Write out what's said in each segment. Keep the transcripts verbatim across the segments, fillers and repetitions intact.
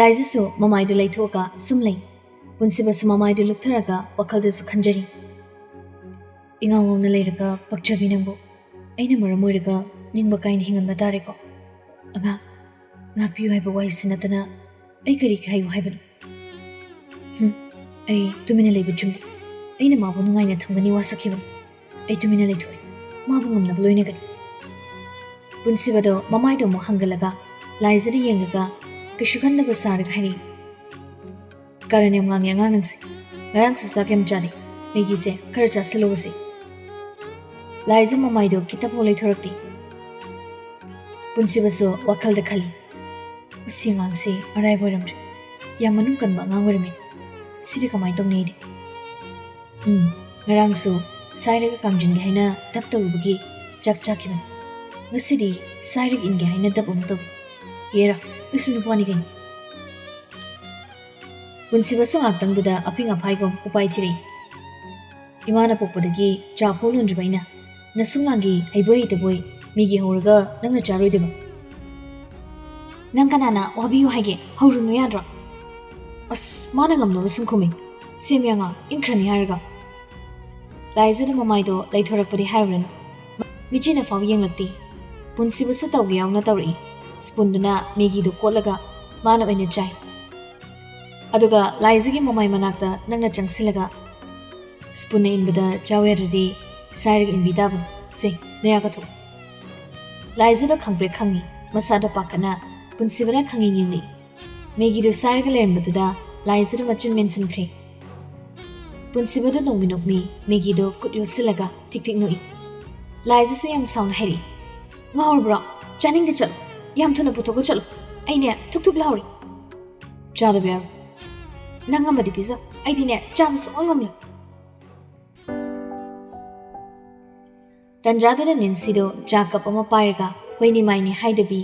ꯂꯥꯏꯖꯁꯨ ꯃꯃꯥꯏꯗꯨ ꯂꯩꯊꯣꯛꯑꯒ ꯁꯨꯝ ꯂꯩ꯫ ꯄꯨꯟꯁꯤꯕꯁꯨ ꯃꯃꯥꯏꯗꯨ ꯂꯨꯞꯊꯔꯒ ꯋꯥꯈꯜꯗꯁꯨ ꯈꯟꯖꯔꯤ꯫ "ꯏꯉꯥꯎ ꯉꯥꯎꯅ ꯂꯩꯔꯒ ꯄꯛꯆꯕꯤ ꯅꯪꯕꯨ, ꯑꯩꯅ ꯃꯔꯝ ꯑꯣꯏꯔꯒ ꯅꯤꯡꯕ ꯀꯥꯏꯅ ꯍꯤꯡꯍꯟꯕ ꯇꯥꯔꯦꯀꯣ꯫ ꯑꯉꯥꯡ, ꯉꯥꯛꯄꯤꯌꯨ ꯍꯥꯏꯕ ꯋꯥꯍꯩꯁꯤ ꯅꯠꯇꯅ ꯑꯩ ꯀꯔꯤ ꯍꯥꯏꯌꯨ ꯍꯥꯏꯕꯅꯣ? ꯍꯨꯝ, ꯑꯩ ꯇꯨꯃꯤꯟꯅ ꯂꯩꯕ ꯆꯨꯝꯗꯦ꯫ ꯑꯩꯅ ꯃꯥꯕꯨ ꯅꯨꯡꯉꯥꯏꯅ ꯊꯝꯒꯅꯤ ꯋꯥꯁꯛꯈꯤꯕꯅꯤ꯫ ꯑꯩ ꯇꯨꯃꯤꯟꯅ ꯂꯩꯊꯣꯛꯏ꯫ ꯃꯥꯕꯨ ꯉꯝꯅꯕ ꯂꯣꯏꯅꯒꯅꯤ꯫" ꯄꯨꯟꯁꯤꯕꯗꯣ ꯃꯃꯥꯏꯗꯣ ꯑꯃꯨꯛ ꯍꯪꯒꯠꯂꯒ ꯂꯥꯏꯖꯗ ꯌꯦꯡꯂꯒ ꯀꯩꯁꯨ ꯈꯟꯗꯕ ꯁꯥꯔꯒ ꯍꯥꯏꯔꯛꯏ, "ꯀꯔꯟ ꯌꯥꯝ ꯉꯥꯡꯉꯦ ꯑꯉꯥꯡ ꯅꯪꯁꯦ꯫ ꯉꯔꯥꯡꯁꯨ ꯆꯥꯛ ꯌꯥꯝ ꯆꯥꯗꯦ꯫ ꯃꯦꯒꯤꯁꯦ ꯈꯔ ꯆꯥꯁꯤꯜꯂꯣꯁꯦ꯫" ꯂꯥꯏꯖ ꯃꯃꯥꯏꯗꯣ ꯈꯤꯇꯐꯥꯎ ꯂꯩꯊꯣꯔꯛꯇꯦ꯫ ꯄꯨꯟꯁꯤꯕꯁꯨ ꯋꯥꯈꯜꯗ ꯈꯜꯂꯤ, "ꯃꯁꯤ ꯑꯉꯥꯡꯁꯤ ꯑꯔꯥꯏꯕ ꯑꯣꯏꯔꯝꯗ꯭ꯔꯦ꯫ ꯌꯥꯝ ꯃꯅꯨꯡ ꯀꯟꯕ ꯑꯉꯥꯡ ꯑꯣꯏꯔꯝꯃꯤ꯫ ꯁꯤꯗꯤ ꯀꯃꯥꯏꯅ ꯇꯧꯅꯤ ꯑꯩꯗꯤ?" ꯎꯝ, ꯉꯔꯥꯡꯁꯨ ꯁꯥꯏꯔꯒ ꯀꯥꯝꯖꯤꯟꯒꯦ ꯍꯥꯏꯅ ꯗꯞ ꯇꯧꯔꯨꯕꯒꯤ ꯆꯥꯛ ꯆꯥꯈꯤꯕꯅꯤ꯫ ꯉꯁꯤꯗꯤ ꯁꯥꯏꯔꯒ ꯏꯟꯒꯦ ꯍꯥꯏꯅ ꯗꯞ ꯑꯃꯨꯛ ꯇꯧꯏ꯫ ꯍꯦꯔꯥ, ꯑꯩꯁꯨ ꯅꯨꯄꯥꯅꯤ ꯀꯩꯅꯣ꯫ ꯄꯨꯟꯁꯤꯕꯁꯨ ꯉꯥꯛꯇꯪꯗꯨꯗ ꯑꯐꯤꯡ ꯑꯐꯥꯏꯒꯨꯝ ꯎꯄꯥꯏ ꯊꯤꯔꯛꯏ꯫ "ꯏꯃꯥꯅ ꯄꯣꯛꯄꯗꯒꯤ ꯆꯥ ꯐꯥꯎ ꯂꯣꯟꯗ꯭ꯔꯤꯕ ꯑꯩꯅ ꯅꯁꯨꯝ ꯂꯥꯡꯒꯤ ꯍꯩꯕꯣꯏ ꯍꯩꯇꯕꯣꯏ ꯃꯦꯒꯤ ꯍꯧꯔꯒ ꯅꯪꯅ ꯆꯥꯔꯣꯏꯗꯕ?" "ꯅꯪ ꯀꯅꯥꯅ ꯋꯥꯕꯤꯌꯨ ꯍꯥꯏꯒꯦ? ꯍꯧꯔꯨꯅꯨ ꯌꯥꯗ꯭ꯔꯣ?" "ꯑꯁ, ꯃꯥꯅ ꯉꯝꯅꯕ ꯁꯨꯝ ꯈꯨꯝꯃꯤ꯫ ꯁꯦꯝꯃꯤ ꯑꯉꯥꯡ, ꯏꯪꯈ꯭ꯔꯅꯤ ꯍꯥꯏꯔꯒ꯫" ꯂꯥꯏꯖꯗ ꯃꯃꯥꯏꯗꯣ ꯂꯩꯊꯣꯔꯛꯄꯗꯤ ꯍꯥꯏꯔꯨꯔꯅꯨ꯫ ꯃꯤꯆꯤꯅ ꯐꯥꯎ ꯌꯦꯡꯂꯛꯇꯦ꯫ ꯄꯨꯟꯁꯤꯕꯁꯨ ꯇꯧꯒꯦ ꯌꯥꯎꯅ ꯇꯧꯔꯛꯏ꯫ ꯁ꯭ꯄꯨꯟꯗꯨꯅ ꯃꯦꯒꯤꯗꯨ ꯀꯣꯠꯂꯒ ꯃꯥꯅ ꯑꯣꯏꯅ ꯆꯥꯏ꯫ ꯑꯗꯨꯒ ꯂꯥꯏꯖꯒꯤ ꯃꯃꯥꯏ ꯃꯅꯥꯛꯇ ꯅꯪꯅ ꯆꯪꯁꯤꯜꯂꯒ, "ꯁ꯭ꯄꯨꯟꯅ ꯏꯟꯕꯗ ꯆꯥꯎ ꯌꯥꯗ꯭ꯔꯗꯤ ꯁꯥꯏꯔꯒ ꯏꯟꯕꯤ ꯇꯥꯕꯅꯤ꯫ ꯁꯦ, ꯅꯌꯥ ꯀꯊꯣꯛ꯫" ꯂꯥꯏꯖꯗ ꯈꯪꯄ꯭ꯔꯦꯛ ꯈꯪꯉꯤ꯫ ꯃꯁꯥꯗ ꯄꯥꯈꯠꯅ ꯄꯨꯟꯁꯤꯕꯅ ꯈꯪꯌꯦꯡ ꯌꯦꯡꯂꯤ꯫ ꯃꯦꯒꯤꯗꯨ ꯁꯥꯏꯔꯒ ꯂꯩꯔꯝꯕꯗꯨꯗ ꯂꯥꯏꯖꯗ ꯃꯆꯤꯟ ꯃꯦꯟꯁꯤꯟꯈ꯭ꯔꯦ꯫ ꯄꯨꯟꯁꯤꯕꯗꯨ ꯅꯣꯡꯃꯤ ꯅꯣꯛꯃꯤ ꯃꯦꯒꯤꯗꯨ ꯈꯨꯠ ꯌꯣꯠꯁꯤꯜꯂꯒ ꯊꯤꯛ ꯊꯤꯛ ꯅꯣꯛꯏ꯫ ꯂꯥꯏꯖꯁꯨ ꯌꯥꯝ ꯁꯥꯎꯅ ꯍꯥꯏꯔꯛꯏ, "ꯉꯥꯎꯔꯕ꯭ꯔꯣ? ꯆꯥꯅꯤꯡꯗꯦ, ꯆꯠꯂꯣ꯫ ꯌꯥꯝ ꯊꯨꯅ ꯄꯨꯊꯣꯛꯑꯒ ꯆꯠꯂꯣ꯫ ꯑꯩꯅꯦ ꯊꯨꯛ ꯊꯨꯛ ꯂꯥꯎꯔꯤ꯫ ꯆꯥꯗꯕ ꯌꯥꯔꯣꯏ꯫ ꯅꯪ ꯑꯃꯗꯤ ꯄꯤꯖꯧ꯫ ꯑꯩꯗꯤꯅꯦ ꯆꯥꯕ ꯁꯨꯡꯉꯝ ꯉꯝꯂꯣꯏ꯫" ꯇꯟꯖꯥꯗꯨꯗ ꯅꯦꯟꯁꯤꯗꯣ ꯆꯥ ꯀꯞ ꯑꯃ ꯄꯥꯏꯔꯒ ꯍꯣꯏꯅꯤ ꯃꯥꯏꯅꯤ ꯍꯥꯏꯗꯕꯤ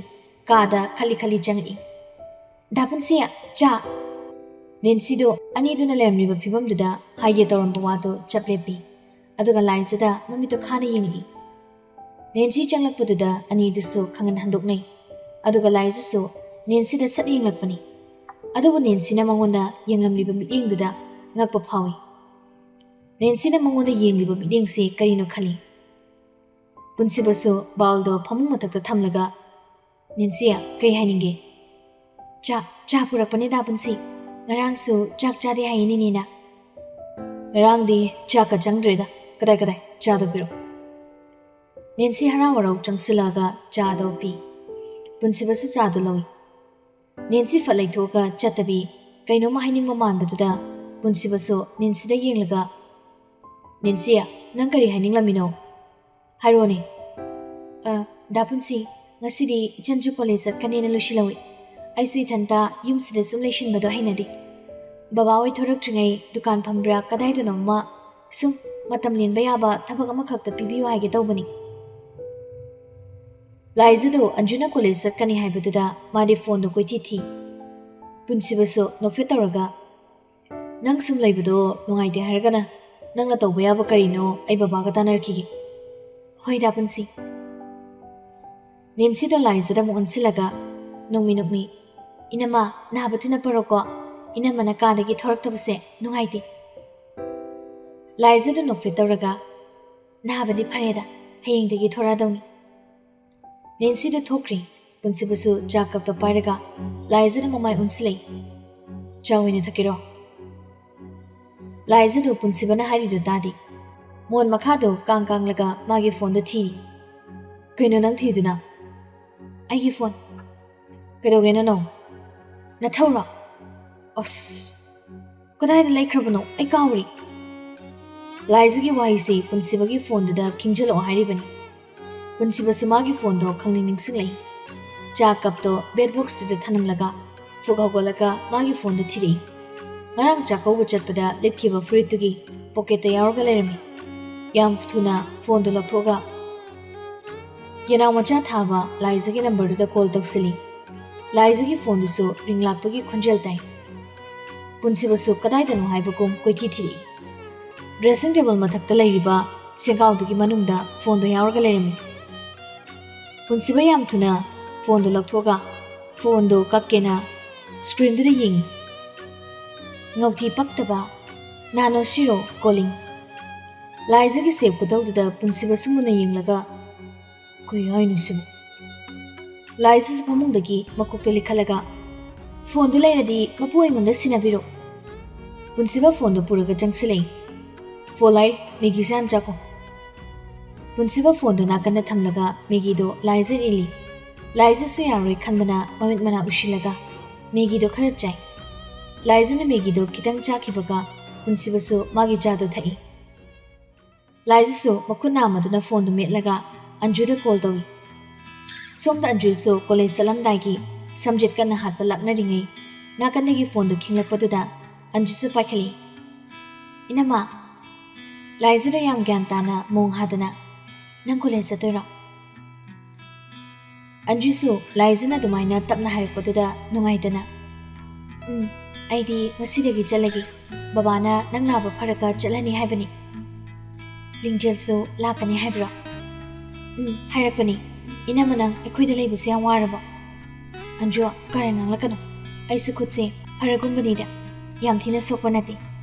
ꯀꯥꯗ ꯈꯜꯂꯤ ꯈꯜꯂꯤ ꯆꯪꯉꯛꯏ꯫ "ꯗꯥ ꯄꯨꯟꯁꯤ, ꯆꯥ!" ꯅꯦꯟꯁꯤꯗꯣ ꯑꯅꯤꯗꯨꯅ ꯂꯩꯔꯝꯂꯤꯕ ꯐꯤꯕꯝꯗꯨꯗ ꯍꯥꯏꯒꯦ ꯇꯧꯔꯝꯕ ꯋꯥꯗꯣ ꯆꯞ ꯂꯦꯞꯄꯤ꯫ ꯑꯗꯨꯒ ꯂꯥꯏꯖꯗ ꯃꯃꯤꯠꯇꯣ ꯈꯥꯅ ꯌꯦꯡꯉꯛꯏ꯫ ꯅꯦꯟꯁꯤ ꯆꯪꯂꯛꯄꯗꯨꯗ ꯑꯅꯤꯗꯨꯁꯨ ꯈꯪꯍꯟ ꯍꯟꯗꯣꯛꯅꯩ꯫ ꯑꯗꯨꯒ ꯂꯥꯏꯖꯁꯨ ꯅꯦꯟꯁꯤꯗ ꯁꯠ ꯌꯦꯡꯂꯛꯄꯅꯤ꯫ ꯑꯗꯨꯕꯨ ꯅꯦꯟꯁꯤꯅ ꯃꯉꯣꯟꯗ ꯌꯦꯡꯂꯝꯂꯤꯕ ꯃꯤꯠꯌꯦꯡꯗꯨꯗ ꯉꯛꯄ ꯐꯥꯎꯏ꯫ ꯅꯦꯟꯁꯤꯅ ꯃꯉꯣꯟꯗ ꯌꯦꯡꯂꯤꯕ ꯃꯤꯠꯌꯦꯡꯁꯤ ꯀꯔꯤꯅꯣ ꯈꯜꯂꯤ꯫ ꯄꯨꯟꯁꯤꯕꯁꯨ ꯕꯥꯎꯜꯗꯣ ꯐꯃꯨꯡ ꯃꯊꯛꯇ ꯊꯝꯂꯒ, "ꯅꯦꯟꯁꯤ, ꯀꯩ ꯍꯥꯏꯅꯤꯡꯒꯦ?" "ꯆꯥ, ꯆꯥ ꯄꯨꯔꯛꯄꯅꯦ ꯗꯥ ꯄꯨꯟꯁꯤ꯫ ꯉꯔꯥꯡꯁꯨ ꯆꯥꯛ ꯆꯥꯗꯦ ꯍꯥꯏꯌꯦ ꯅꯦꯅꯦꯅ꯫ ꯉꯔꯥꯡꯗꯤ ꯆꯥꯛꯀ ꯆꯪꯗ꯭ꯔꯦꯗ꯫ ꯀꯗꯥꯏ ꯀꯗꯥꯏ? ꯆꯥꯗꯣ ꯄꯤꯔꯛꯑꯣ꯫" ꯅꯦꯟꯁꯤ ꯍꯔꯥꯎ ꯍꯔꯥꯎ ꯆꯪꯁꯤꯜꯂꯛꯑꯒ ꯆꯥꯗꯣ ꯄꯤ꯫ ꯄꯨꯟꯁꯤꯕꯁꯨ ꯆꯥꯗꯣ ꯂꯧꯏ꯫ ꯅꯦꯟꯁꯤ ꯐꯠ ꯂꯩꯊꯣꯛꯑꯒ ꯆꯠꯇꯕꯤ ꯀꯩꯅꯣꯝꯃ ꯍꯥꯏꯅꯤꯡꯕ ꯃꯥꯟꯕꯗꯨꯗ ꯄꯨꯟꯁꯤꯕꯁꯨ ꯅꯦꯟꯁꯤꯗ ꯌꯦꯡꯂꯒ, "ꯅꯦꯟꯁꯤ, ꯅꯪ ꯀꯔꯤ ꯍꯥꯏꯅꯤꯡꯂꯝꯃꯤꯅꯣ? ꯍꯥꯏꯔꯣꯅꯦ꯫" "ꯑ, ꯗꯥ ꯄꯨꯟꯁꯤ, ꯉꯁꯤꯗꯤ ꯏꯆꯟꯁꯨ ꯀꯣꯂꯦꯖ ꯆꯠꯀꯅꯦꯅ ꯂꯣꯏꯁꯤꯜꯍꯧꯏ꯫ ꯑꯩꯁꯨ ꯏꯊꯟꯇ ꯌꯨꯝꯁꯤꯗ ꯁꯨꯝ ꯂꯩꯁꯤꯟꯕꯗꯣ ꯍꯩꯅꯗꯦ꯫ ꯕꯕꯥ ꯍꯣꯏ ꯊꯣꯔꯛꯇ꯭ꯔꯤꯉꯩ ꯗꯨꯀꯥꯟ ꯐꯝꯕ꯭ꯔꯥ ꯀꯗꯥꯏꯗꯅꯣꯃ ꯁꯨꯝ ꯃꯇꯝ ꯂꯦꯟꯕ ꯌꯥꯕ ꯊꯕꯛ ꯑꯃꯈꯛꯇ ꯄꯤꯕꯤꯌꯨ ꯍꯥꯏꯒꯦ ꯇꯧꯕꯅꯤ꯫" ꯂꯥꯏꯖꯗꯨ ꯑꯟꯖꯨꯅ ꯀꯣꯂꯦꯖ ꯆꯠꯀꯅꯤ ꯍꯥꯏꯕꯗꯨꯗ ꯃꯥꯗꯤ ꯐꯣꯟꯗꯣ ꯀꯣꯏꯊꯤ ꯊꯤ꯫ ꯄꯨꯟꯁꯤꯕꯁꯨ ꯅꯣꯛꯐꯦꯠ ꯇꯧꯔꯒ, "ꯅꯪ ꯁꯨꯝ ꯂꯩꯕꯗꯣ ꯅꯨꯡꯉꯥꯏꯇꯦ ꯍꯥꯏꯔꯒꯅ ꯅꯪꯅ ꯇꯧꯕ ꯌꯥꯕ ꯀꯔꯤꯅꯣ ꯑꯩ ꯕꯕꯥꯒ ꯇꯥꯟꯅꯔꯛꯈꯤꯒꯦ꯫" "ꯍꯣꯏ ꯗꯥ ꯄꯨꯟꯁꯤ꯫" ꯅꯦꯟꯁꯤꯗꯣ ꯂꯥꯏꯖꯗ ꯑꯃꯨꯛ ꯑꯣꯟꯁꯤꯜꯂꯒ ꯅꯣꯛꯃꯤ ꯅꯣꯛꯃꯤ, "ꯏꯅꯝꯃ, ꯅꯥꯕ ꯊꯨꯅ ꯐꯔꯣꯀꯣ꯫ ꯏꯅꯝꯃꯅ ꯀꯥꯗꯒꯤ ꯊꯣꯔꯛꯇꯕꯁꯦ ꯅꯨꯡꯉꯥꯏꯇꯦ꯫" ꯂꯥꯏꯖꯗꯣ ꯅꯣꯛꯐꯦꯠ ꯇꯧꯔꯒ, "ꯅꯥꯕꯗꯤ ꯐꯔꯦꯗ, ꯍꯌꯦꯡꯗꯒꯤ ꯊꯣꯔꯛꯑꯗꯧꯅꯤ꯫" ꯅꯦꯟꯁꯤꯗꯣ ꯊꯣꯛꯈ꯭ꯔꯦ꯫ ꯄꯨꯟꯁꯤꯕꯁꯨ ꯆꯥ ꯀꯞꯇꯣ ꯄꯥꯏꯔꯒ ꯂꯥꯏꯖꯗ ꯃꯃꯥꯏ ꯑꯣꯟꯁꯤꯜꯂꯛꯏ꯫ "ꯆꯥ ꯑꯣꯏꯅ ꯊꯛꯀꯦꯔꯣ?" ꯂꯥꯏꯖꯗꯣ ꯄꯨꯟꯁꯤꯕꯅ ꯍꯥꯏꯔꯤꯗꯣ ꯇꯥꯗꯦ꯫ ꯃꯣꯟ ꯃꯈꯥꯗꯣ ꯀꯥꯡ ꯀꯥꯡꯂꯒ ꯃꯥꯒꯤ ꯐꯣꯟꯗꯣ ꯊꯤꯔꯤ꯫ "ꯀꯩꯅꯣ ꯅꯪ ꯊꯤꯗꯨꯅ?" "ꯑꯩꯒꯤ ꯐꯣꯟ꯫" "ꯀꯩꯗꯧꯒꯦꯅꯣ ꯅꯪ?" "ꯅꯊꯧꯔꯣ?" "ꯑꯁ, ꯀꯗꯥꯏꯗ ꯂꯩꯈ꯭ꯔꯕꯅꯣ? ꯑꯩ ꯀꯥꯎꯔꯤ꯫" ꯂꯥꯏꯖꯒꯤ ꯋꯥꯍꯩꯁꯤ ꯄꯨꯟꯁꯤꯕꯒꯤ ꯐꯣꯟꯗꯨꯗ ꯈꯤꯡꯖꯤꯜꯂꯛꯑꯣ ꯍꯥꯏꯔꯤꯕꯅꯤ꯫ ꯄꯨꯟꯁꯤꯕꯁꯨ ꯃꯥꯒꯤ ꯐꯣꯟꯗꯣ ꯈꯪꯅꯤꯡ ꯅꯤꯡꯁꯤꯡꯂꯛꯏ꯫ ꯆꯥ ꯀꯞꯇꯣ ꯕꯦꯗ ꯕꯣꯛꯁꯇꯨꯗ ꯊꯅꯝꯂꯒ ꯐꯨꯛ ꯍꯧꯒꯠꯂꯒ ꯃꯥꯒꯤ ꯐꯣꯟꯗꯣ ꯊꯤꯔꯛꯏ꯫ ꯉꯔꯥꯡ ꯆꯥꯛꯀꯧꯕ ꯆꯠꯄꯗ ꯂꯤꯠꯈꯤꯕ ꯐꯨꯔꯤꯠꯇꯨꯒꯤ ꯄꯣꯀꯦꯠꯇ ꯌꯥꯎꯔꯒ ꯂꯩꯔꯝꯃꯤ꯫ ꯌꯥꯝ ꯊꯨꯅ ꯐꯣꯟꯗꯣ ꯂꯧꯊꯣꯛꯑꯒ ꯌꯦꯅꯥꯎ ꯃꯆꯥ ꯊꯥꯕ ꯂꯥꯏꯖꯒꯤ ꯅꯝꯕꯔꯗꯨꯗ ꯀꯣꯜ ꯇꯧꯁꯤꯜꯂꯤ꯫ ꯂꯥꯏꯖꯒꯤ ꯐꯣꯟꯗꯨꯁꯨ ꯔꯤꯡ ꯂꯥꯛꯄꯒꯤ ꯈꯣꯟꯖꯦꯜ ꯇꯥꯏ꯫ ꯄꯨꯟꯁꯤꯕꯁꯨ ꯀꯗꯥꯏꯗꯅꯣ ꯍꯥꯏꯕꯒꯨꯝ ꯀꯣꯏꯊꯤ ꯊꯤꯔꯛꯏ꯫ ꯗ꯭ꯔꯦꯁꯤꯡ ꯇꯦꯕꯜ ꯃꯊꯛꯇ ꯂꯩꯔꯤꯕ ꯁꯦꯡꯒꯥꯎꯗꯨꯒꯤ ꯃꯅꯨꯡꯗ ꯐꯣꯟꯗꯣ ꯌꯥꯎꯔꯒ ꯂꯩꯔꯝꯃꯤ꯫ ꯄꯨꯟꯁꯤꯕ ꯌꯥꯝ ꯊꯨꯅ ꯐꯣꯟꯗꯣ ꯂꯧꯊꯣꯛꯑꯒ ꯐꯣꯟꯗꯣ ꯀꯛꯀꯦꯅ ꯁ꯭ꯀ꯭ꯔꯤꯟꯗꯨꯗ ꯌꯦꯡꯉꯤ꯫ ꯉꯧꯊꯤ ꯄꯛꯇꯕ, ꯅꯥꯅꯣ ꯁꯤꯔꯣ ꯀꯣꯂꯤꯡ꯫ ꯂꯥꯏꯖꯒꯤ ꯁꯦꯞ ꯈꯨꯇꯧꯗꯨꯗ ꯄꯨꯟꯁꯤꯕꯁꯨ ꯃꯨꯟꯅ ꯌꯦꯡꯂꯒ, "ꯀꯩ ꯍꯥꯏꯅꯣ ꯁꯤꯕꯨ?" ꯂꯥꯏꯖꯁꯨ ꯐꯃꯨꯡꯗꯒꯤ ꯃꯀꯣꯛꯇ ꯂꯤꯈꯠꯂꯒ, "ꯐꯣꯟꯗꯨ ꯂꯩꯔꯗꯤ ꯃꯄꯨ ꯑꯩꯉꯣꯟꯗ ꯁꯤꯟꯅꯕꯤꯔꯣ꯫" ꯄꯨꯟꯁꯤꯕ ꯐꯣꯟꯗꯨ ꯄꯨꯔꯒ ꯆꯪꯁꯤꯜꯂꯛꯏ꯫ "ꯐꯣꯟ ꯂꯥꯏ, ꯃꯦꯒꯤꯁꯦ ꯍꯥꯟꯅ ꯆꯥꯈꯣ꯫" ꯄꯨꯟꯁꯤꯕ ꯐꯣꯟꯗꯨ ꯅꯥꯀꯟꯗ ꯊꯝꯂꯒ ꯃꯦꯒꯤꯗꯣ ꯂꯥꯏꯖꯗ ꯏꯜꯂꯤ꯫ ꯂꯥꯏꯖꯁꯨ ꯌꯥꯔꯣꯏ ꯈꯟꯕꯅ ꯃꯃꯤꯠ ꯃꯅꯥ ꯎꯏꯁꯤꯜꯂꯒ ꯃꯦꯒꯤꯗꯣ ꯈꯔ ꯆꯥꯏ꯫ ꯂꯥꯏꯖꯅ ꯃꯦꯒꯤꯗꯣ ꯈꯤꯇꯪ ꯆꯥꯈꯤꯕꯒ ꯄꯨꯟꯁꯤꯕꯁꯨ ꯃꯥꯒꯤ ꯆꯥꯗꯣ ꯊꯛꯏ꯫ ꯂꯥꯏꯖꯁꯨ ꯃꯈꯨꯠ ꯅꯥꯝꯃꯗꯨꯅ ꯐꯣꯟꯗꯨ ꯃꯦꯠꯂꯒ ꯑꯟꯖꯨꯗ ꯀꯣꯜ ꯇꯧꯏ꯫ ꯁꯣꯝꯗ ꯑꯟꯖꯨꯁꯨ ꯀꯣꯂꯦꯖ ꯆꯠꯂꯝꯗꯥꯏꯒꯤ ꯁꯝꯖꯦꯠ ꯀꯟꯅ ꯍꯥꯠꯄ ꯂꯥꯛꯅꯔꯤꯉꯩ ꯅꯥꯀꯟꯗꯒꯤ ꯐꯣꯟꯗꯨ ꯈꯤꯡꯂꯛꯄꯗꯨꯗ ꯑꯟꯖꯨꯁꯨ ꯄꯥꯏꯈꯠꯂꯤ꯫ "ꯏꯅꯝꯃ꯫" ꯂꯥꯏꯖꯗ ꯌꯥꯝ ꯒ꯭ꯌꯥꯟ ꯇꯥꯅ ꯃꯣꯡ ꯍꯥꯗꯅ, "ꯅꯪ ꯀꯣꯂꯦꯖ ꯆꯠꯇꯣꯏꯔꯣ?" ꯑꯟꯖꯨꯁꯨ ꯂꯥꯏꯖꯅ ꯑꯗꯨꯃꯥꯏꯅ ꯇꯞꯅ ꯍꯥꯏꯔꯛꯄꯗꯨꯗ ꯅꯨꯡꯉꯥꯏꯇꯅ, "ꯎꯝ, ꯑꯩꯗꯤ ꯉꯁꯤꯗꯒꯤ ꯆꯠꯂꯒꯦ꯫ ꯕꯕꯥꯅ ꯅꯪ ꯅꯥꯕ ꯐꯔꯒ ꯆꯠꯂꯅꯤ ꯍꯥꯏꯕꯅꯤ꯫" "ꯂꯤꯡꯖꯦꯜꯁꯨ ꯂꯥꯛꯀꯅꯤ ꯍꯥꯏꯕ꯭ꯔꯣ?" "ꯎꯝ, ꯍꯥꯏꯔꯛꯄꯅꯤ꯫ ꯏꯅꯝꯃ, ꯅꯪ ꯑꯩꯈꯣꯏꯗ ꯂꯩꯕꯁꯦ ꯌꯥꯝ ꯋꯥꯔꯕꯣ?" "ꯑꯟꯖꯨ, ꯀꯥꯔꯟ ꯉꯥꯡꯂꯛꯀꯅꯨ꯫ ꯑꯩꯁꯨ ꯈꯨꯠꯁꯦ ꯐꯔꯒꯨꯝꯕꯅꯤꯗ꯫ ꯌꯥꯝ ꯊꯤꯅ ꯁꯣꯛꯄ ꯅꯠꯇꯦ꯫